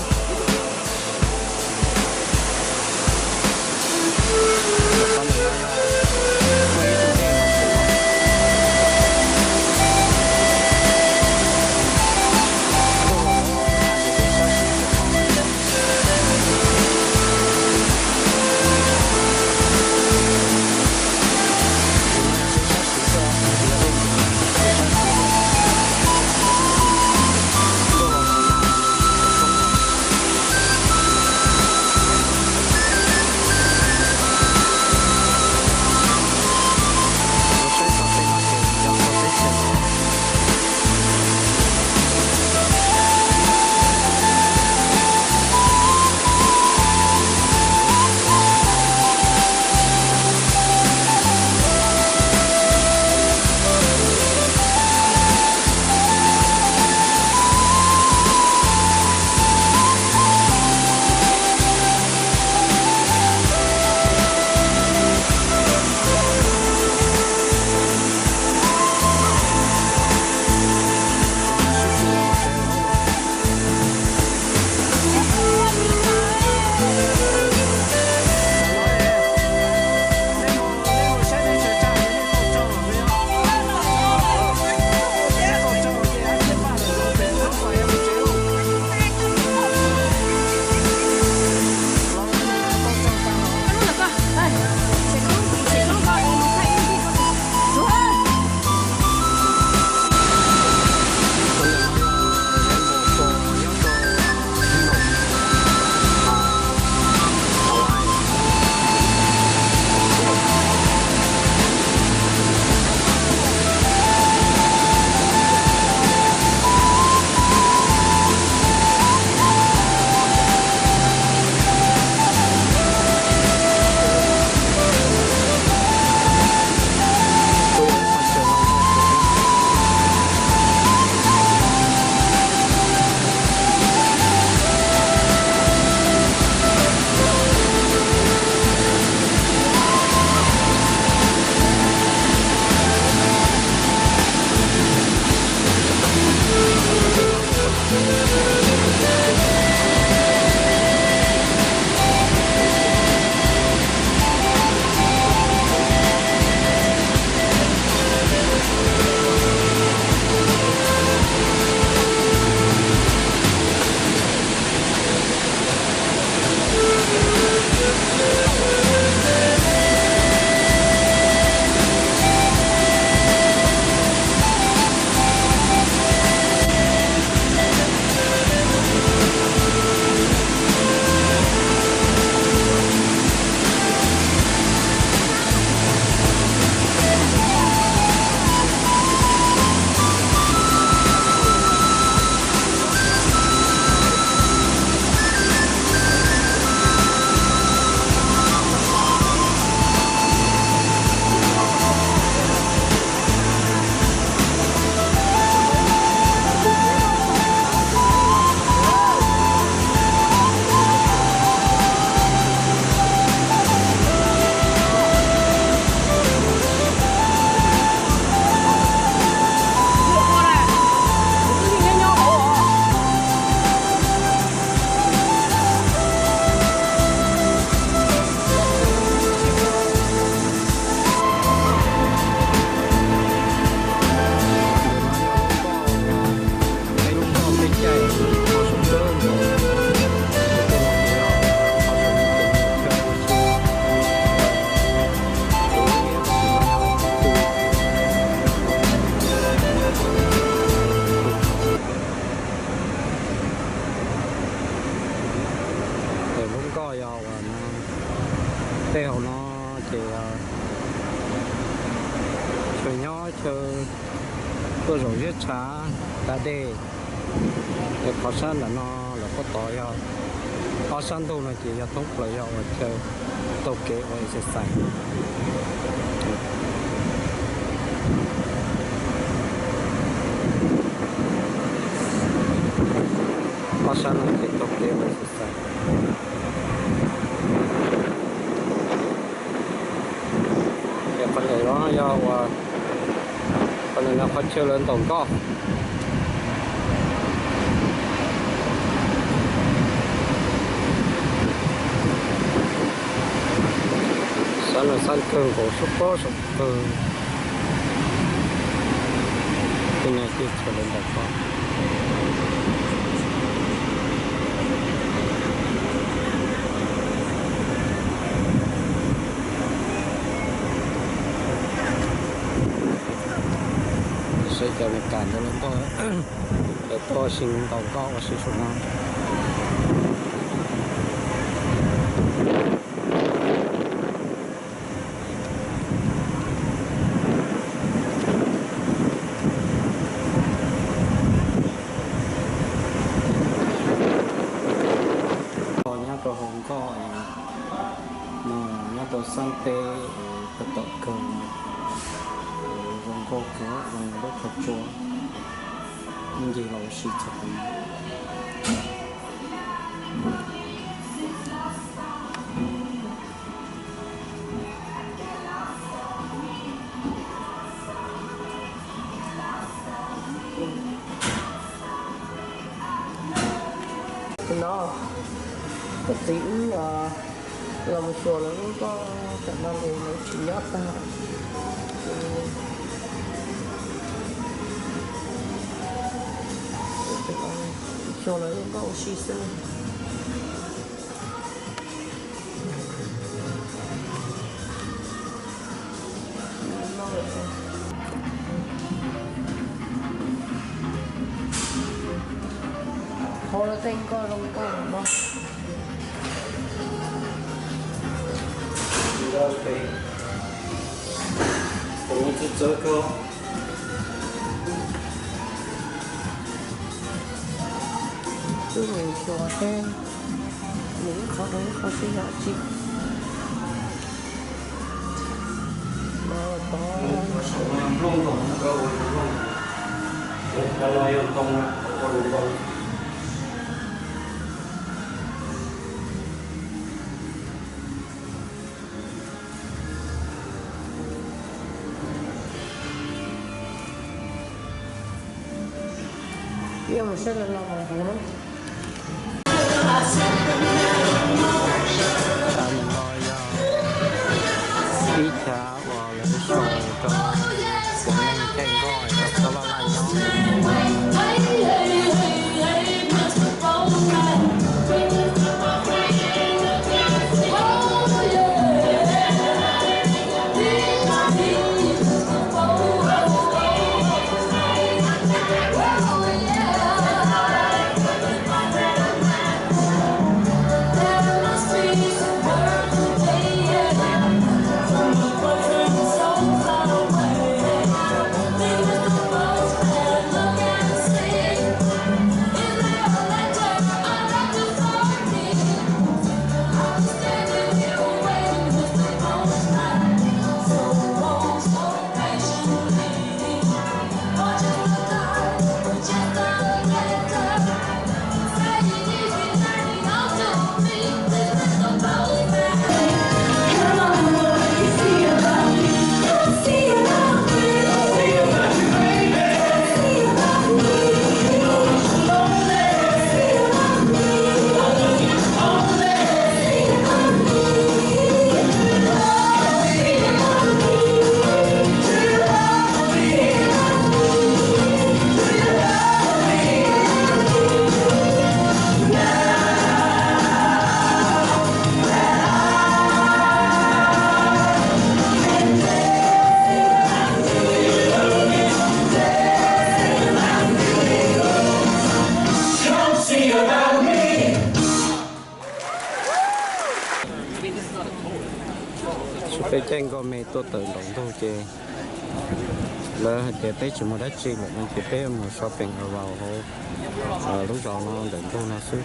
Lub nkoj yog uas tej hauv no ces chaw nyob chaw tuaj zaum ziab tshav da dej. Qhov sab nram no lawv puab tod yog ob sab ntug no ces yog thoob plaws yog uas chaw taug kev ua exercise. Sab no ces taug kev mus xwb xwb. Ces qhov ntawm no yog uas qhov ntawm no qhov chaw lawv ntaus nkoj. Sab no xab kawg nkaus, sab pob saum kawg. Tej no ces chaw lawv ntaus nkoj. Saib cov Amelikas ntawd lawv tuaj, lawv tuaj ua si ntaus nkoj ua si saum no. Nyob rau hauv nkoj no, nyob rau xab teb, kawg tom kawg, zoo nkauj kawg, zoo li lub qhov tsua, ncig los ua si txog qhov no. No, koj txiv wb los mus xyuas lawv lub nkoj, tam no lawv tsis nyob tag. Xyuas lawv lub nkoj ua si xwb. Qhov lawv tej nkoj zoo nkauj no. Wb mus xyuas seb nws ib qho rau ib qho seb yog dab tsi. Peb mus saib lawv los mus hauv na. Tam no yog ib chav uas lawv sau rau cov neeg caij nkoj rau txoj laj laj nyob. Peb caij nkoj me tuaj tawm nraum ntug ces lawv hais tias peb tsis muaj dab tsi lawm no ces peb mus shopping around hauv lub zos no ntawm ntug no xwb.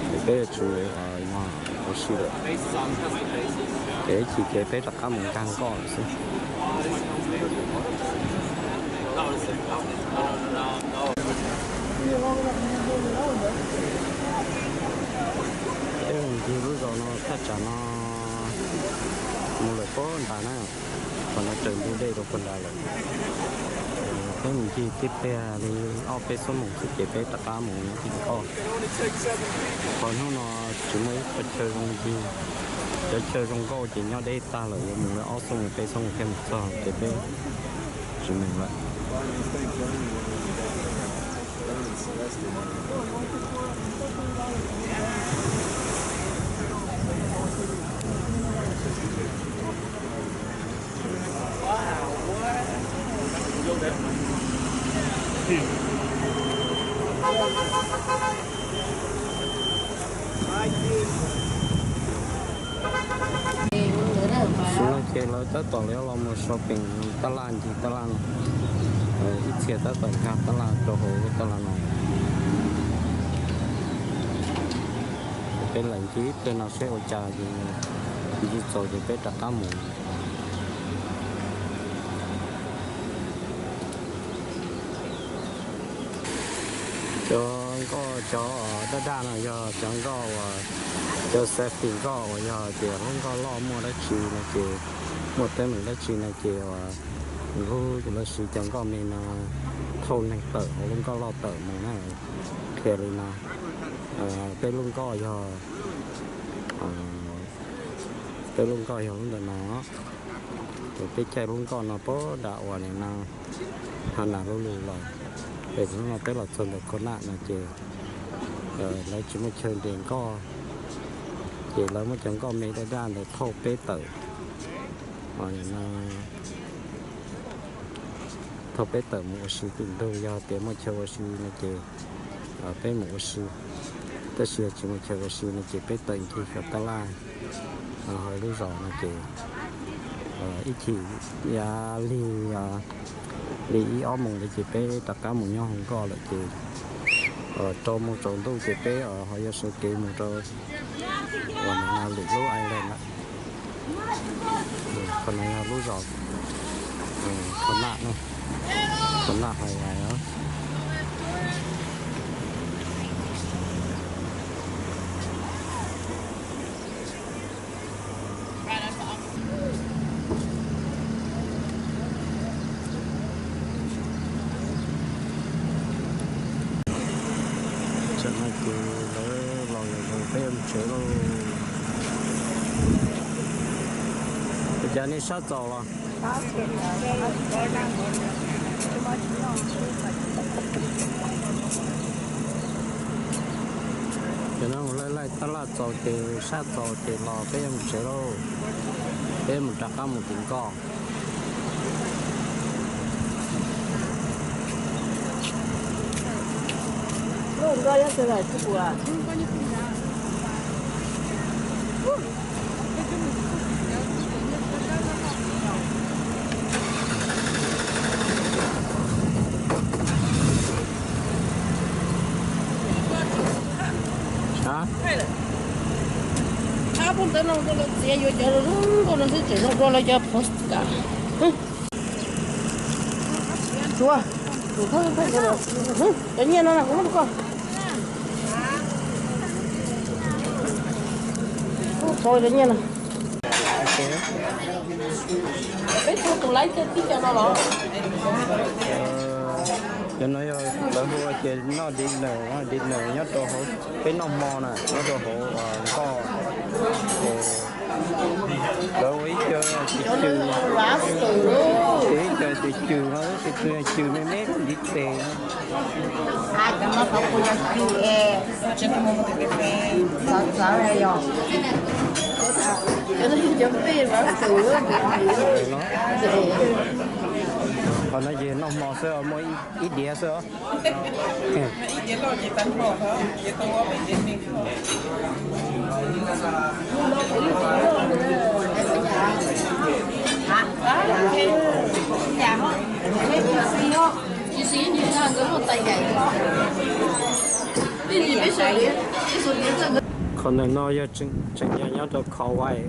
Ces peb yuav tsum ua si lawm, ces ib chim ces peb rov qab mus nkag nkoj lawm xwb. Thaj tsam no mus lawm puag nrad na, qhov no raws ntug dej rau puag nrad lawm. Peb mus ncig tib pliag li ob peb xuab moos xwb ces peb rov qab mus tim nkoj. Qhov hnub no tsis muaj ib qho chaw zoo ncig, cov chaw zoo nkauj ces nyob deb tag lawm, yuav mus li ob xuab moos peb xuab moos thiaj mus txog ces peb tsis mus lawm. Xyov no ces lawv tab tom li los mus shopping tab laj ncig tab laj no. Ib txhia tab tom nkag tab laj rau hauv lub tab laj no. Peb lam ncig ib pliag no seb ua cas ces ncig txaus ces peb rov qab mus. Cov nkoj cov daj daj no yog cov nkoj uas, cov safety nkoj uas yog tias lub nkoj loj muaj dab tsi no ces, muaj teeb meem dab tsi no ces uas lub, lawv siv cov nkoj me no thauj neeg tawm hauv lub nkoj loj tawm mus na. Qhia li no, peb lub nkoj yog, peb lub nkoj yog lub ntawm no, ces peb caij lub nkoj no puag nram uas nim no Hana Lub Lus los, es hnub no peb los txog ntawm Khon Naj no ces lawv tsis muaj chaw nres nkoj, ces lawv muab cov nkoj me daj daj ntawd thauj peb tawm, thauj peb tawm mus ua si tim ntug. Yog tias muaj chaw ua si no ces peb mus ua si, tab sis yog tsis muaj chaw ua si no ces peb tawm ncig xyov tab laj hauv lub zos no ces ib chim yav lig li ib ob moos ntawd ces peb rov qab mus nyob hauv nkoj lawm ces rau moos tsaus ntuj ces peb ho yuav sawv kev mus rau uas nim no lwm lub island lawm. Qhov no yog lub zos Khon Naj, Khon Naj Hawaii os. Tam no ces lawv los lawm, peb yuav mus tsev lauj. Ua cas nej sab txaus los? Ces no mus laij laij tab laj txaus ces sab txaus ces los peb yuav mus tsev lauj. Peb mus rov qab mus tim nkoj. Ab, pog ntawd no koj lawv txiav yuav cov zoo nkauj no xwb, tseem zoo dua lawv cov poster. Tsuav, cov nyiaj no na, kuv muab rau koj. Kuv tau cov nyiaj no. Peb tau tus laib kiag tib co no los? Cov no yog lawv hu ua ces noj dinner, dinner nyob rau hauv, peb noj hmo na, nyob rau hauv nkoj. Lawv ua ib co cws cws, ib co cws cws no, cws me me ntiv tes. Qhov no ces noj hmo xwb, muaj ib diav xwb. Qhov ntawm no yog tseem nyob nyob rau Kauai.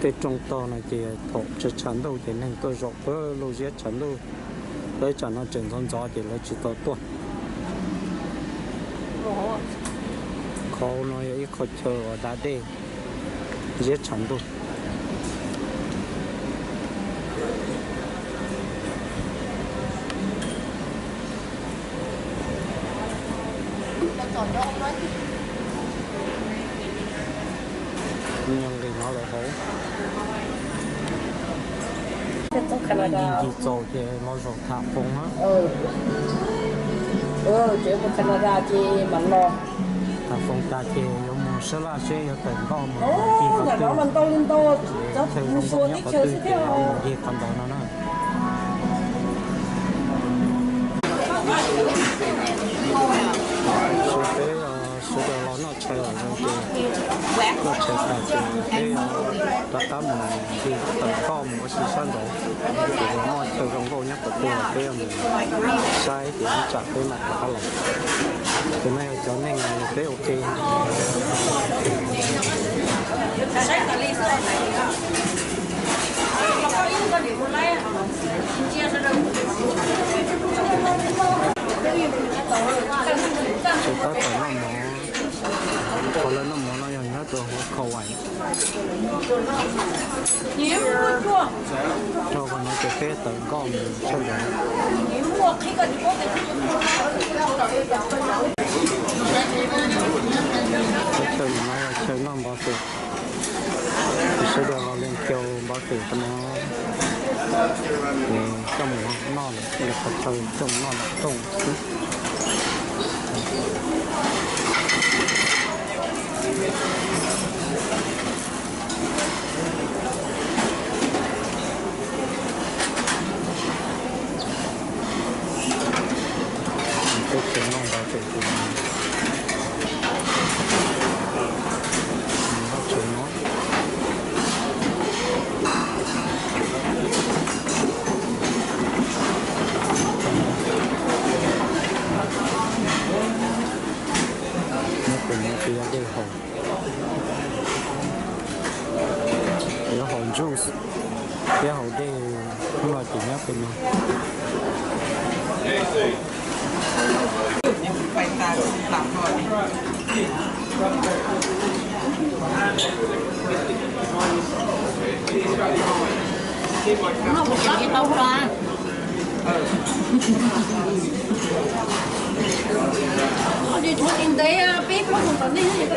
Tej rooj tog no ces thaum tshav tshav ntuj ces neeg tuaj zaum pawg lug ziab tshav ntuj, lawv tsam no tseem ntxov ntxov ces lawv tsis tau tuaj. Qhov no yog ib qho chaw uas da dej ziab tshav ntuj. Nqis no lawm hauv. Ncig txaus ces los zaum tham foos na. Tham foos tas ces yuav mus sab laj seb yuav tawm nkoj mus ncig qhov twg. Chaw zoo nkauj nyob qhov twg ces yuav mus ncig qhov ntawd no na. Peb sawv daws los noj tshais lawm ces, noj tshais tas ces peb rov qab mus ncig tawm nkoj mus ua si sab nraud. Ces muaj chaw zoo nkauj nyob qhov twg peb yuav mus saib ces ib tsam peb mam rov qab los. Ces no yog cov neeg peb ua ke. Tsis tab tom noj mov, qhov lawv noj mov no yog nyob rau hauv Kauai. Rau qhov no ces peb tawm nkoj mus sab nraud. Chaw no yog chaw noj npov fem, sawv daws los lees kiag npov fem qhov no, coj mus noj lawm, qhov chaw coj mus noj nram rooj xwb. Teb chaws noj npov fem ces noj chaw no. Nyob pem no ces yog dej haus, yuav haus juice thiab haus dej, hnub no ces nyob pem no. Ntev peb plaub moos tom ntej es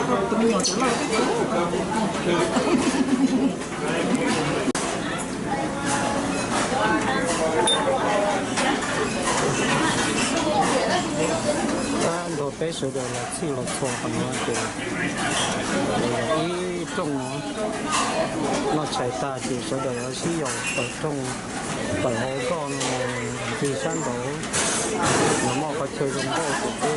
koj twb raws laib peb os. Tab nrog peb sawv daws los txhij los txhua qhov no ces ib rooj no, noj tshais tag ces sawv daws yuav sib yaum tawm rooj, tawm hauv zos no mus ncig sab nraud, yuav muaj qhov chaw zoo nkauj ces peb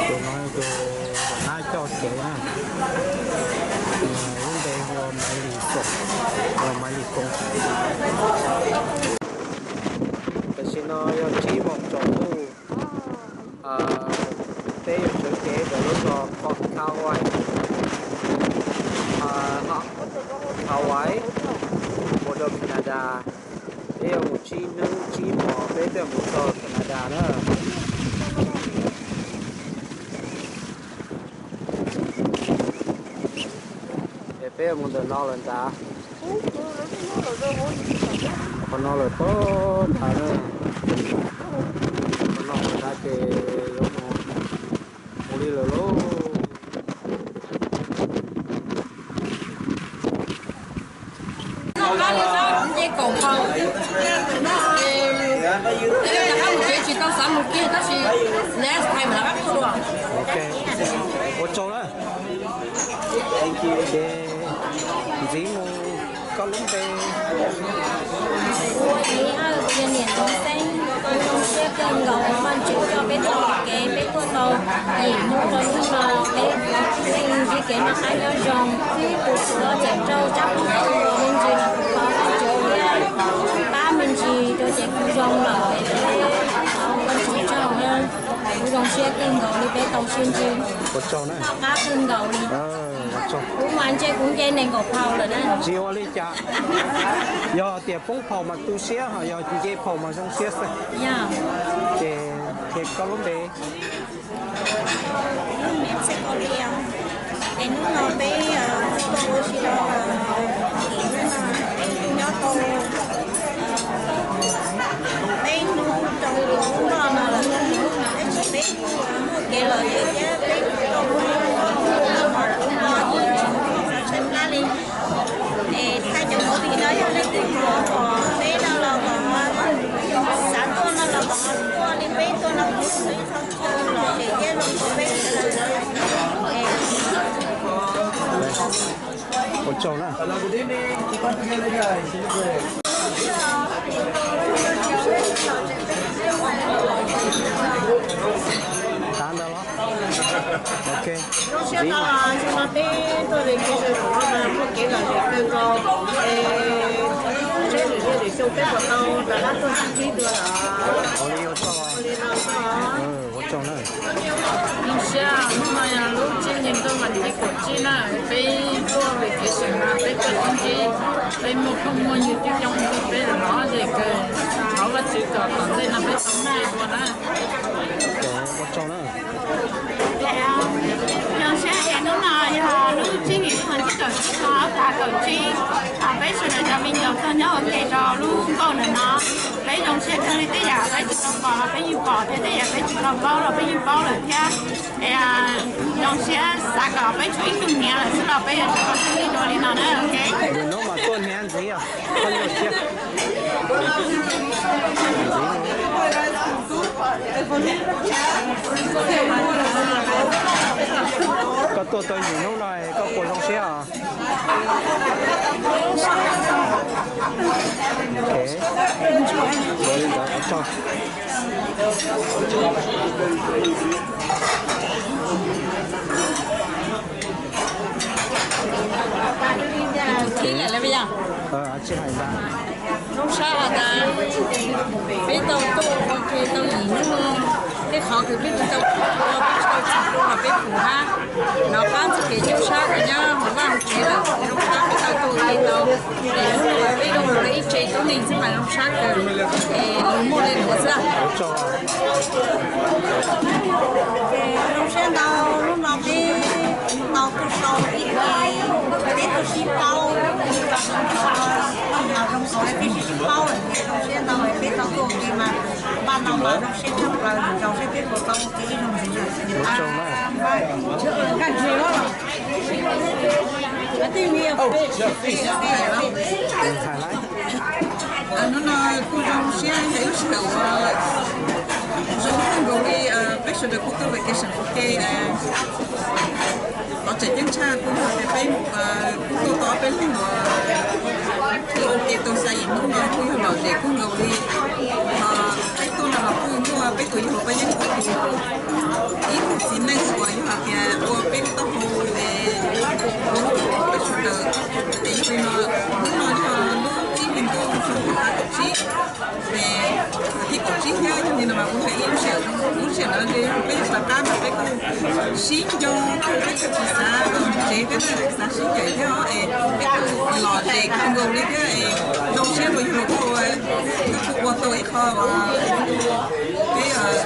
Tus no tus nab coj kev na, lub npe hu ua Maiv Lis Xoom, Maiv Lis Koob. Tam sim no yog tsib moos tsaus ntuj, peb yuav sawv kev rau lub zos Hawaii, Hawaii, mus rau Canada. Peb yuav mus tsib hnub tsib hmo peb thiaj mus txog Canada na. Es peb yuav mus ntawm no lawm ntag. Qhov no lawm pag nthav na. Qhov no lawm ntag ces yuav mus, mus li lawm lauj. Tab sis next time lawv qab tuaj dua. Ok, ua tsaug na. Ces ntxiv mus koj lub npe. Kuv yog Niam Ntxoov Xeeb, zoo siab kawg nkaus Vajtswv coj peb tau kev peb tuaj tau yim hnub rau hnub no, peb yeej ntsib kev noj qab nyob zoo, tus txhua txhua rau tsab pub tus me ntsis los kuv thov Vajtswv thiab pab me ntsis rau ces kuv zoo lawm es peb thov Vajtswv tsaug na. Kuv zoo siab kawg nkaus li peb tau sib ntsib, noj qab kawg nkaus li. Kuv mas ntshe kuv nce nees nkaum phau lawm na. Tsis ua li cas, yog tias poob phau mas tu siab, ho yog nce phau mas zoo siab xwb. Ces, ces koj lub npe? Es hnub no peb tuaj ua si rau, peb nyob tau peb hnub rau lub no no lawm, tab sis peb muaj kev lom zem thiab peb tau ua si rau hmo kuv hmo kuv tsis xav tshaib plab li. Es thaij cov movie no yog leej twg ho pom peb no los kom xav tuaj no los kom tuaj li peb tuaj no kuv ib txhia lom zem thiab zoo rau peb sawv daws. Ua tsaug na. Tav ntawd los. Ok. Zoo siab no, xyoo no peb tuaj vacation no muaj kev lom zem kawg nkaus, es seb lwm niaj lwm xyoo peb puas tau rov qab tuaj sib ntsib dua lawm. Ua li no xwb. Zoo siab, hnub no yog lub tsib hlis ntuj vas thib kaum tsib na, peb tuaj vacation no peb tuaj sib ntsib, peb muaj phooj muaj ywg coob coob tuaj peb los zem kawg, thov Vajtswv kom tom ntej no peb tau noj dua na. Zoo siab es hnub no yog lub tsib hlis ntuj vas thib kaum tsib, ob phav kaum tsib, peb sawv daws cov me nyuam tuaj nyob ua ke rau lub nkauj ntawm no. Peb zoo siab kawg li, tej yam peb tsis tau pom los peb yeej pom thiab, tej yam peb tsis tau paub los peb yeej paub lawm thiab. Zoo siab xav kom peb tshuav ib tug hniav lawm xwb los peb yuav tsum tau sib ntsib dua li no na. Hnub mas tuaj hniav ntxiv os, koj zoo siab. Koj tuaj tau yim hnub no koj puas zoo siab os? Zoo sab has tas peb tau tuaj ua ke tau yim hnub no, tej qhov kws peb tsis tau ua, peb tsis tau txais los peb pum hab. Nov qab ntxuag kev ncauj sab rau nyob hauv vaj hauv tsev lawm, zoo sab peb tau tuaj ua ke tau yim hnub no, peb zoo ua ib tse tub neeg xwb mas zoo sab kawg, es lug muaj le nuav xwb. Zoo siab ntau, hnub no peb tau tuaj sau ib, peb tuaj sib paub, zoo kawg, peb sib sib paub lawm, zoo siab ntau, peb tau tuaj ua ke mas npaj no mas zoo siab tshaj plaws, zoo siab peb puas tau ua ke ib zaug ntxiv. Hnub no kuj zoo siab yog ib sij hawm uas zoo kawg nkaus li, peb sawv daws kuj tuaj vacation ua ke. Qhov tseem ceeb tshaj kuj yog tias peb kuj tuaj tau ob peb leeg uas ua ke tau xya yim hnub no kuj yog lom zem kawg nkaus li. Peb tuaj no los kuj muaj peb tus yawg Paj Yeeb ua ib tug txiv neej uas yog hais tias ua peb lub taub hau es ua lub peb sawv daws. Ces yog li no, hnub no yog lub ib hlis ntuj xyoo ob phav kaum tsib, es thib kaum tsib thiab, yog li no mas kuv hais ib lub sij hawm, lub sij hawm ntawd ces yog peb rov qab mas peb kuj sib nco kawg, peb kuj tsis xav tsev thiab, xav sib cawm thiab os, es peb kuj lom zem kawg nkaus li thiab es zoo siab rau yawg laus Paj Yeeb, yawg kuj ua tau ib qho uas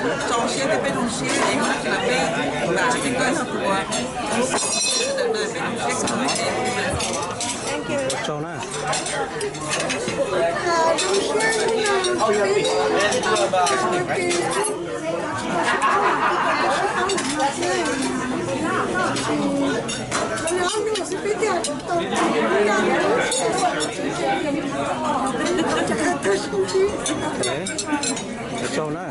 peb tso siab thiab peb zoo siab es peb vam tias koj yog tus uas ua lub peb zoo siab kawg. Thank you. Sau na.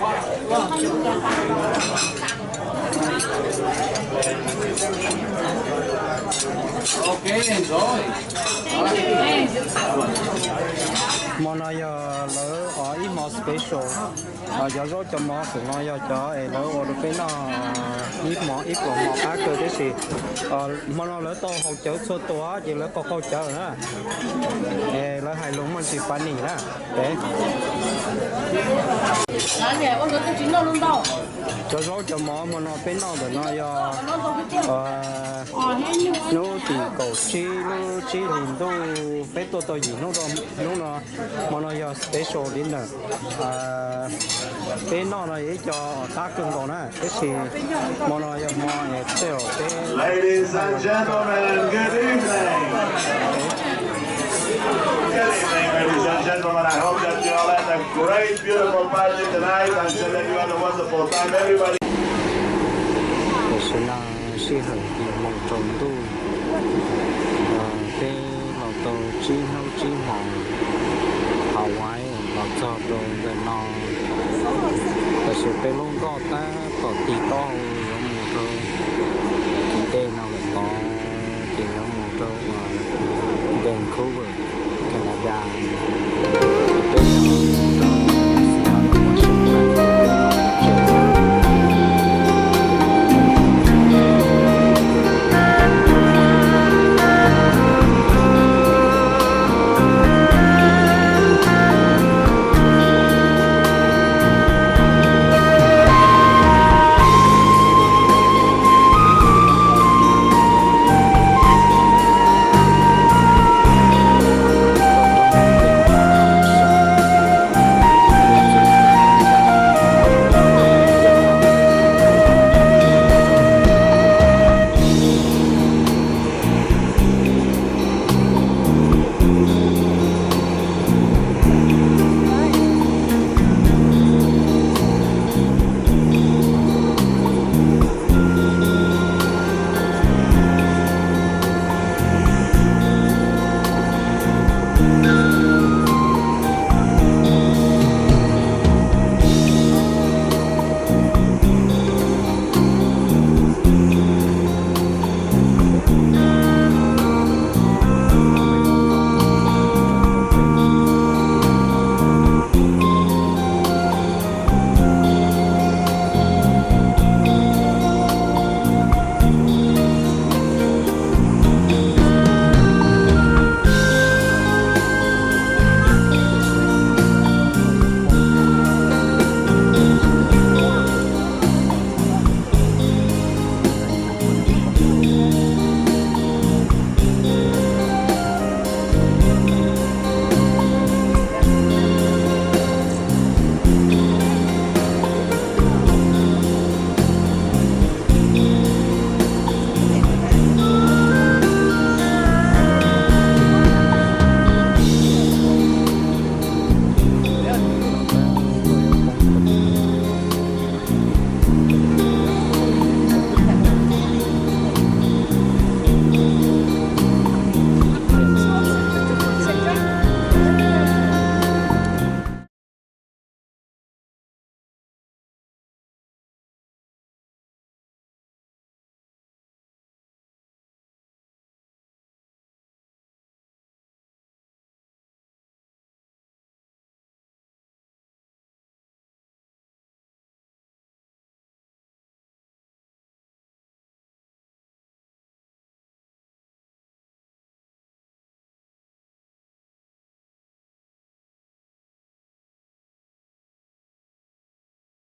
Hmo no yog lawv ib hmo special. Cov zaub cov mov saum no yog cov es lawv ua rau peb noj ib hmo, ib pluas hmo qab kawg tib si. Hmo no lawv tau haus cawv txhua tus ces lawv qaug qaug cawv na. Es lawv hais lus muaj ntsis funny na. Cov zaub cov mov hmo no peb noj ntawm no yog hnub tim kaum tsib lub tsib hlis ntuj peb tuaj tau yim hnub rau hnub no. Hmo no yog special dinner. Peb noj no yog ib co qab kawg nkaus na, tab sis hmo no yog hmo es tej zaum peb Ladies and gentlemen, good evening. Good evening, ladies and gentlemen. I hope that you all had a great, beautiful party tonight. I'm sure that you had a wonderful time. Everybody. Tam sim no sij hawm yim moos tsaus ntuj, peb los tau tsib hnub tsib hmos Hawaii los txog rau ntawm no. Tam sim peb lub nkoj tab tom tig taub hau yuav mus rau tim ntej no lawm tod, ces yuav mus rau Vancouver, Canada.